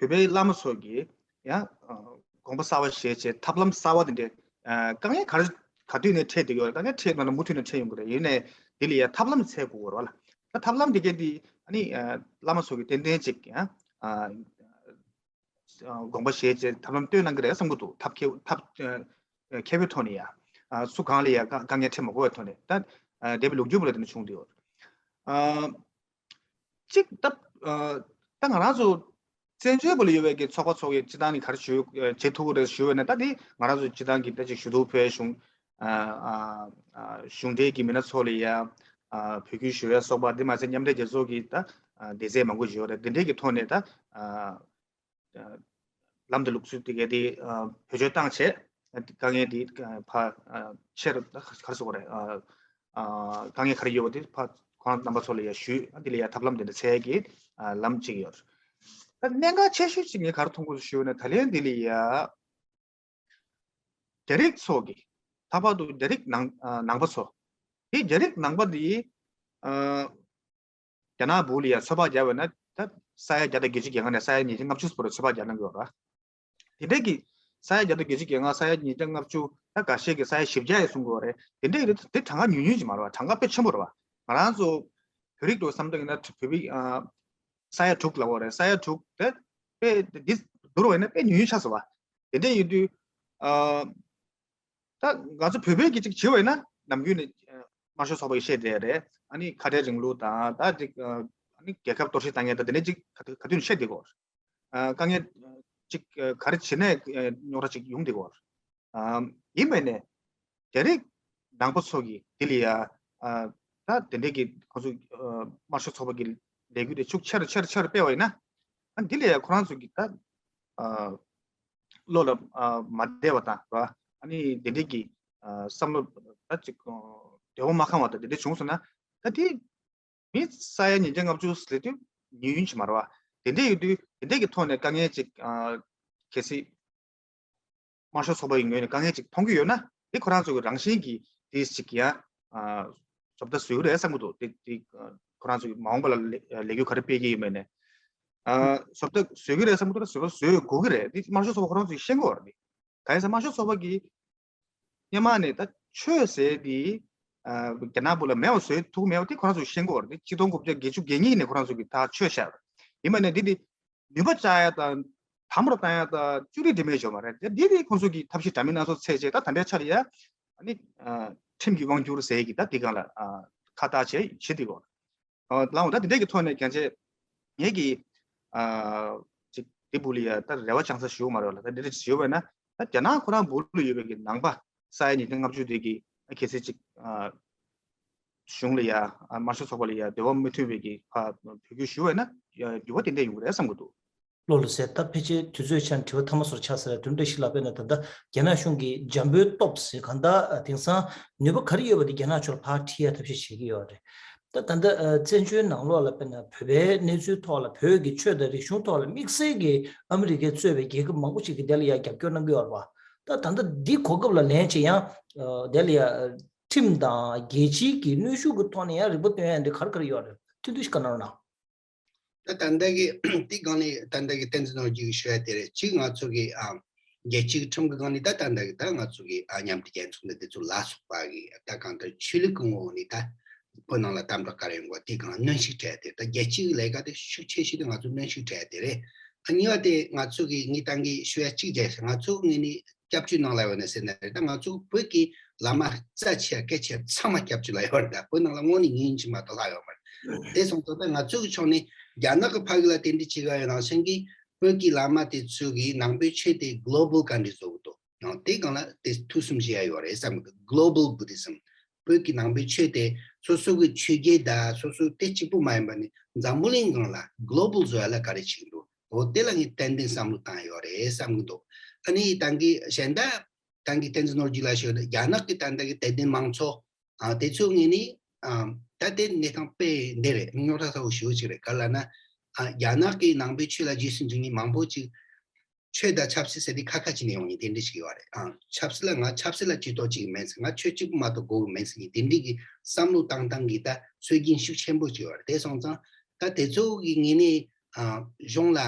བོད་པའི་བླ་མ་ཚོ་གིས་ཡང་ཨ་དགོངས་པ་གསར་བ་བཞེས་བྱས་ཐབས་ལམ་གསར་བ་དེ་འདྲས། ཨ་དཀའ་ངལ་ག་རེ་ག་དུས་ནས་འཕྲད་བསྡད་ཡོད་རེད། དཀའ་ངལ་འཕྲད་ཡོད་ན་མུ་མཐུད་ནས་འཕྲད་ཡོང་གི་རེད། ཡིན་ནའི་འདི་ལ་ཡང་ཐབས་ལམ་འཚོལ་དགོས་རེད་བ་ལ། ད་ཐབས་ལམ་དེ་གས་འདི་ཨ་ནི་ཨ་བླ་མ་ཚོ་གིས་ཏན་ཏན་ཅིག་ཡང་ཨ་དགོངས་པ་བཞེས་བྱས་ཐབས་ལམ་སྟོན་གནང་གི་རེད་བསམ་གྱི་འདུག་ཐབས་མཁས་ཐབས་ཨ་མཁས་པའི་ཐོག་ནས་ཡ། ཨ་སུ་གང་ལ་ཡ་དཀའ་དཀའ་ངལ་འཕྲད་མ་དགོས་པའི་ཐོག་ནས། ད་ཨ་འདས་པའི་ལོ་རྒྱུས་པ་ལ་དེ་འདྲ་བྱུང་བསྡད་ཡོད། ཨ་གཅིག་ད་ཨ་ད་ང་རང་ཚོ་བཙན་བྱོལ་བ་ལ་ཡོད་པའི་གི་ཚོགས་པ་ཚོ་གི་སྤྱི་བཏང་ནས་ག་རེ་ཞུ་བྱེད་ཐུབ་ཀྱི་རེད་ཞུ་བས་ན། ད་དེ་ང་རང་ཚོ་སྤྱི་བཏང་གི་ད་ཅིག་ཞུ་གཏུག་ཕེབས་གཞུང་ཨ་ཨ་ཨ་གཞུང་འབྲེལ་གྱི་མི་སྣ་ཚོ་ལ་ཡ་ཨ་འབོད་སྐུལ་ཞུ་ཡ་སོགས་པ། དེ་མ་ཚད་མཉམ་འབྲེལ་རྒྱལ་ཚོགས་ཀྱི་ད་ཨ་སྡེ་ཚན་མང་པོ་ཞིག་ཡོད་རེད། དེ་འདྲས་ཀྱི་ཐོག་ནས་ད་ཨ་ལམ་དང་ལུགས་སྲོལ་དེ་གའི་དེ་ཨ་བེད་སྤྱོད་བཏང་བྱས། དཀའ་ངལ་དེ་ཕར་ཨ་ཆེ་རུ་ག་རེ་ཟེར་དགོས་རེད། ཨ་ཨ་དཀའ་ངལ་ག་རེ་ཡོད་པ་དེ་ཕར་ཁོང་རྣམ་པ་ཚོ་ལ་ཡ་ཞུས། ཨ་དེ་ལ་ཡ་ཐབས་ལམ་དེ་འདྲ་འཚོལ་གྱི་ཨ་ལམ་གཅིག་ཡོད། ད་གནད་འགག་ཆེ་ཤོས་ཅིག་ངས་ག་རེ་མཐོང་གི་ཞུས་ན། ད་ལན་འདི་ལ་ཡ་རྒྱ་རིགས་ཚོ་གི་ལྷག་པར་དུ་རྒྱ་རིགས་ནང་ཨ་ནང་པ་ཚོ། དེ་རྒྱ་རིགས་ནང་པ་འདི་ཨ་རྒྱ་ནག་སྦུག་ལ་ཡ་ཚོད་དཔག་བརྒྱབ་པ་ན། ད་ས་ཡ་བརྒྱ་དང་བརྒྱད་ཅུ་གྱ་ལྔ་ནས་ས་ཡ་ཉིས་བརྒྱ་ལྔ་བཅུ་བར་ཚོད་དཔག་བརྒྱབ་གནང་གི་ཡོད་རེད། དེ་འདྲས་ཀྱི་ས་ཡ་བརྒྱ་དང་བརྒྱད་ཅུ་གྱ་ལྔ། ས་ཡ་ཉིས་བརྒྱ་ལྔ་བཅུ། ད་འགའ་ཤས་ཀྱིས་ས་ཡ་བཞི་བརྒྱ་ཡང་གསུང་གི་ཡོད་རེད། དེ་འདྲས་ཡོད་དུས་དེ་གྲངས་ཀ་ཉུང་ཉུང་ཅིག་མ་རེད་བ། གྲངས་ཀ་དཔེ་ཆེན་པོ་རེད་བ། ང་རང་ཚོ་བོད་རིགས་འདྲ་བསམ་བློ་བཏང་ཡིན་ན་བོད་པའི་ཨ་ས་ཡ་དྲུག་ལབ་ཡོད་རེད། ས་ཡ་དྲུག་དེ་དཔེ་འདི་བསྡུར་བ་ཡིན་ན་དཔེ་ཉུང་ཉུང་ཆགས་སོང་བ། དེ་འདྲས་ཡོད་དུས་ཨ། ད་ང་ཚོ་བོད་པའི་གི་ཅིག་བྱེད་པ་ཡིན་ན་ནམ་རྒྱུན་ནས་ཨ་དམར་ཤོག་ཚོགས་པ་གིས་བཤད་བསྡད་རེད། ཨ་ནི་ཁ་བྲལ་རིང་ལུགས་དང་། ད་ཅིག་ཨ་ནི་རྒྱལ་ཁབ་གཏོར་བཤིག་བཏང་མཁན་དང་དེ་འདྲ་ཅིག་ག་དུས་ག་དུས་ནས་བཤད་བསྡད་ཀྱི་ཡོད་རེད། ཨ་དཀའ་ངལ་ཅིག་ཨ་ག་རེ་བྱས་ནའི་ཨ་རྙོག་དྲ་ཅིག་ཡོང་བསྡད་ཀྱི་ཡོད་རེད། ཨ་ཡིན་པས་ནས་རྒྱ་རིགས་ནང་པ་ཚོ་གིས་འདི་ལ་ཡ་ཨ་ད་དེ་འདྲའི་གི་ཁོང་ཚོ་ཨ་དམར་ཤོག་ཚོགས་པ་གི་ལས་འགུལ་དེ་ཤུགས་ཆེ་རུ་ཆེ་རུ་ཆེ་རུ་སྤེལ་བ་ཡིན་ན། ཨ་འདི་ལ་ཡ་ཁོ་རང་ཚོ་གི་ད་ཨ་བློ་ལ་ཨ་མ་བདེ་བ་དང་ར། ཨ་ནི་དེ་འདྲའི་གི་ཨ་བསམ་བློ་ད་ཅིག་ཨ་འདོད་པ་མ་ཁེངས་པ་དང་དེ་འདྲ་བྱུང་སོང་ན། ད་དེ་མི་ས་ཡ་ཉིས་བརྒྱ་ལྔ་བཅུ་ཟེར་དུས་ཉུང་ཉུང་ཅིག་མ་རེད་བ། དེ་འདྲ་ཡོད་དུས་དེ་འདྲ་གི་ཐོག་ནས་དཀའ་ངལ་ཅིག་ཨ་གལ་སྲིད་དམར་ཤོག་ཚོགས་པ་ཡི་ངོས་ནས་དཀའ་ངལ་ཅིག་མཐོང་གི་ཡོད་ན། དེ་ཁོ་རང་ཚོ་གི་རང་བཞིན་གྱིས་དེ་ཅིག་ཡང་ཨ་བཟོ་ལྟ་བཟོ་གི་རེད་བསམ་གྱི་འདུག་དེ་དེ་ཨ་ཁོ་རང་ཚོ་གི་མ་འོངས་པ་ལ་ལས་ལས་འགུལ་ག་རེ་སྤེལ་གྱི་ཡོད་མེད་ནས། ཨ་བཟོ་ལྟ་བཟོ་གི་རེད་བསམ་གྱི་འདུག་བཟོ་བཟོ་དགོས་ཀྱི་རེད། དེ་དམར་ཤོག་ཚོགས་པ་ཁོ་རང་ཚོས་ཤེས་དགོས་རེད། དེ་གང་ཡིན་ཟེར་དམར་ཤོག་ཚོགས་པ་གིས་སྔོན་མ་ནས་ད་ཆོས་ཟེར་དེ་ཨ་རྒྱ་ནག་སྦུག་ལ་མེད་པ་བཟོ་ཐུབ་མེད་པ་དེ་ཁོ་རང་ཚོས་ཤེས་དགོས་རེད། དེ་ཆིག་སྟོང་དགུ་བརྒྱ་བརྒྱད་ཅུ་གྱ་གཉིས་ནས་ཁོ་རང་ཚོ་གིས་ད་ཆོས་བཤད་རེད། ཡིན་པ་ནས་འདི་དེ་ནུས་པ་བཅག་ཡ་དང་དམ་པོར་བཏང་ཡ་དང་བཅུག་རིགས་འདྲ་མེད་ཡོད་མ་རེད། དེ་འདི་དེ་ཁོང་ཚོ་གིས་ཐབས་ཤེས་འདྲ་མིན་སྣ་ཚོགས་འཚོལ་བྱས། ད་ད་ལྟའི་ཆ་ལ་ཡ་ཨ་ནི་ཨ་ཁྲིམས་ཀྱི་དབང་སྒྱུར་ཟེར་གྱི་ད་དེ་སྒང་ལ་ཨ་ཁ་བཏགས་བྱས་བྱེད་དེ་གོ། ཨ་ལའང་ད་དེ་འདྲས་ཀྱི་ཐོག་ནས་ཀྱང་ཅེ་ངེད་ཀྱིས་ཨ་ཅིག་དེ་སྦུག་ལ་ཡ་ད་རེ་བ་བཅང་ས་ཞུ་གི་མ་རེད་ལ། ད་འདི་འདྲས་ཞུ་བས་ན་ད་རྒྱ་ནག་ཁོ་རང་སྦུག་ལ་ཡོད་པའི་གི་ནང་པ་ས་ཡ་ཉིས་བརྒྱ་ལྔ་བཅུ་དེ་གི་ཨ་གལ་སྲིད་ཅིག་ཨ་གཞུང་ལ་ཡ་ཨ་དམར་ཤོག་ཚོགས་པ་ལ་ཡ་འདོད་པ་མི་མཐུན་པའི་གི་ཕ་འབོད་སྐུལ་ཞུ་བས་ན་ཨ་འགྱུར་བ་ཏན་ཏན་ཡོང་གི་རེད་བསམ་གི་འདུག། ལོ་ལོ་ཟེར། ད་ཕལ་ཆེར་དུས་ཚོད་ཆ་ནས་དྲི་བ་ཐ་མ་སོར་ཆགས་ཟེར་དུས་འདྲ་ཞིག་ལ། དཔེར་ན་ད་ལྟ་རྒྱ་ནག་གཞུང་གིས་འཇམ་པོའི་སྟོབས་ཟེར་གང་ལྟར་དེང་སང་ནུས་པ་ག་རེ་ཡོད་པ་དེ་རྒྱ་ནག་ཕྱོགས་ལ་ཕར་ཁྲིད་ཡ་ཐབས་ཤེས་བྱེད་ཀྱི་ཡོད་རེད། ད་ད་ལྟ་བཙན་བྱོལ་ནང་ལོགས་ལ་དཔེར་ན་བོད་པའི་གནས་ཚུལ་ཐོག་ལ་བོད་ཀྱི་ཆོས་དང་རིག་གཞུང་ཐོག་ལ་དམིགས་བསལ་གྱི་ཨ་མི་རི་ཀས་གཙོས་པའི་རྒྱལ་ཁབ་མང་པོ་ཞིག་གིས་དེ་ལ་ཡ་རྒྱབ་སྐྱོར་གནང་གི་ཡོད་རེད་བ། ད་ད་ལྟ་འདི་གོ་སྐབས་ལ་ལེན་བྱེད་ཡང་དེ་ལ་ཡ་ཁྲིམས་དང་རྒྱལ་སྤྱིའི་གི་གནོན་ཤུགས་ཀྱི་ཐོག་ནས་ཡང་རིག་པ་སྟོན་ཡ་འདི་ག་རེ་ག་རེ་ཡོད་རེད། ཐུང་ཐུང་ཞིག་བཀའ་གནང་རོགས་གནང་། ད་ད་ལྟ་གི་དེ་སྒང་ནས་ད་ལྟ་གི་བསྟན་འཛིན་ནོར་བུ་གིས་ཞུ་ཡ་དེ་རེད། གཅིག་ང་ཚོ་གི་ཨ་རྒྱལ་སྤྱིའི་ཁྲིམས་ཀྱི་སྒང་ནས་ད་ད་ལྟ་གི་ད་ང་ཚོ་གི་ཨ་མཉམ་འབྲེལ་རྒྱལ་ཚོགས་འདི་དེ་ཚོ་ལ་སོགས་པ་གི་ད་གང་ལྟར་ཆོས་ལུགས་ཀྱི་ངོ་བོ་ནས་ད་བོད་ནང་ལ་དམ་དྲག་ག་རེ་ཡོང་གི་དེ་སྒང་གནོན་ཤུགས་སྤྲད་དེ། ད་རྒྱལ་སྤྱིའི་ལས་ཀ་དེ་ཤུགས་ཆེ་ཤོས་དེ་ང་ཚོ་གནོན་ཤུགས་སྤྲད་དེ་རེད། ཨ་གཉིས་པ་དེ་ང་ཚོ་གི་ངས་ད་གིན་ཞུ་ཡ་གཅིག་བྱས། ང་ཚོ་ངོས་ནས་སྐྱབས་བཅོལ་ནང་ལ་ཡོད་ནས་ཟེར་ན་རེད། ད་ང་ཚོ་བོད་ཀྱི་བླ་མ་རྩ་ཆེ་སྐད་ཆེ་ཚང་མ་སྐྱབས་བཅོལ་ལ་ཡོད་རེད། ད་བོད་ནང་ལ་དངོས་གནས་ཉིན་གཅིག་མ་གཏོགས་ལྷག་ཡོད་མ་རེད། དེ་སོང་ཙང་ད་ང་ཚོ་གི་ཕྱོགས་ནས་རྒྱ་ནག་གི་ཕ་གི་ལ་དེ་འདྲ་བྱེད་ག་ཡོད་ནང་བཞིན་གྱི་བོད་ཀྱི་བླ་མ་དེ་ཚོ་གི་ནང་པའི་ཆོས་དེ་གློ་བལ་ག་འདྲ་བཟོ་གི་འདུག་ཡང་དེ་སྒང་ལ་དེ་ཐུགས་བསམ་བཞེས་ཡ་ཡོད་རེད་བསམ་གི་འདུག། Global Buddhism། བོད་ཀྱི་ནང་པའི་ཆོས་དེ་སོ་སོ་གི་ཆོས་བརྒྱུད་དང་སོ་སོ་དེ་གཅིག་པུ་མ་ཡིན་པ་ནི་འཛམ་བུ་གླིང་སྒང་ལ་གློ་བལ་བཟོ་ཡ་ལ་ག་རེ་བྱེད་ཀྱི་འདུག། འོ་དེ་ལ་ངས་ཏན་ཏན་བསམ་བློ་བཏང་ཡོད་རེད་བསམ་གྱི་འདུག། ཨ་ནི་ད་གིན་གཞན་དག་ད་གིན་བསྟན་འཛིན་ནོར་བུ་ལགས་ཞུས་ན་རྒྱ་ནག་གི་ད་ལྟ་གི་དད་ལྡན་མང་ཚོགས་ཨ་དེ་ཚོའི་ངོས་ནས་ཨ་ད་དེ་གནས་སྟངས་དཔེ་འདི་རེད། རྙོག་དྲ་ཚ་བོ་ཞེ་པོ་ཅིག་རེད། ག་རེ་ལབ་ན་ཨ་རྒྱ་ནག་གི་ནང་པའི་ཆོས་ལ་རྗེས་སུ་འཇུག་མཁན་མང་པོ་ཅིག་ ཆོས་དང་ཆབ་སྲིད་ཟེར་དེ་ཁ་ཁ་ཅིག་ནས་ཡོང་ཡིན་དེ་འདྲ་ཞིག་ཡོད་རེད། ཨང་། ཆབ་སྲིད་ལ་ང་ཆབ་སྲིད་ལ་ཇུས་གཏོགས་ཅིག་མིན་ཟེར། ང་ཆོས་གཅིག་པུ་མ་གཏོགས་དགོས་ཀྱི་མིན་ཟེར་ཡིན་དེ་འདྲ་གི་བསམ་བློ་བཏང་སྟངས་ཀྱི་ད་སྲོལ་རྒྱུན་ཤུགས་ཆེན་པོ་ཅིག་ཡོད་རེད། དེ་སོང་ཙང་ད་དེ་ཚོ་གི་ངོས་ནས་ཨ་གཞུང་ལ་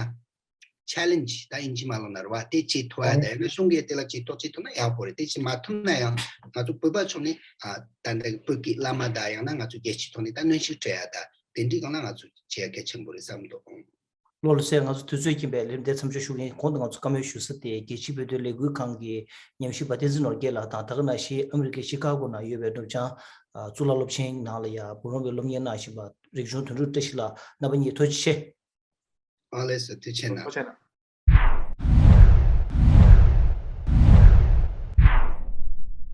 ཆེ་ལེན་ཇི་ད་ཨིན་ཇི་མ་ལོ་ན་རེད་བ། དེ་བྱེད་ཐུབ་ཡ་ད་ཡང་ན་གཞུང་གིས་དེ་ལ་ཇུས་གཏོགས་བྱེད་ཐུབ་ན་ཡག་པོ་རེད། དེ་བྱེད་མ་ཐུབ་ན་ཡང་ང་ཚོ་བོད་པ་ཕྱོགས་ནས་ཨ་ད་ལྟ་བོད་ཀྱི་བླ་མ་དང་ཡང་ན་ང་ཚོ་རྒྱལ་སྤྱིའི་ཐོག་ནས་ད་གནོན་ཤུགས་སྤྲད་ཡ་ད་དེ་འདྲའི་སྒང་ལ་ང་ཚོ་བྱེད་ཡ་གལ་ཆེན་པོ་རེད་བསམ་འདུག་ཨང་། ལོ་ལ་སེ་ང་ཚོ་དུས་ཚོད་ཀྱིན་པས་ལེམ་དེ་མཚམས་འཇོག་ཞུ་གིན། གོང་དུ་ང་ཚོ་བཀའ་མོལ་ཞུ་ས་དེ་རྒྱལ་སྤྱིའི་བོད་དོན་ལས་འགུལ་ཁང་གི་ཉམས་ཞིབ་པ་བསྟན་འཛིན་ནོར་རྒྱས་ལགས་དང་། ད་ག་ནང་བཞིན་ཨ་མི་རི་ཀའི་ཤི་ཀ་གོ་ནང་ཡོད་པའི་ནུབ་བྱང་གཙུག་ལག་སློབ་ཆེན་ནང་ལ་ཡ་བུ་རམ་པའི་སློབ་གཉེར་གནང་བཞིན་པ་རིག་གཞུང་དོན་གྲུབ་བཀྲ་ཤིས་ལགས་རྣམ་པ་གཉིས་ཐུགས་རྗེ་ཆེ། ཨ་ལེ་སོ་ཐུགས་རྗེ་ཆེ་གནང་། ཐུགས་རྗེ་གནང་།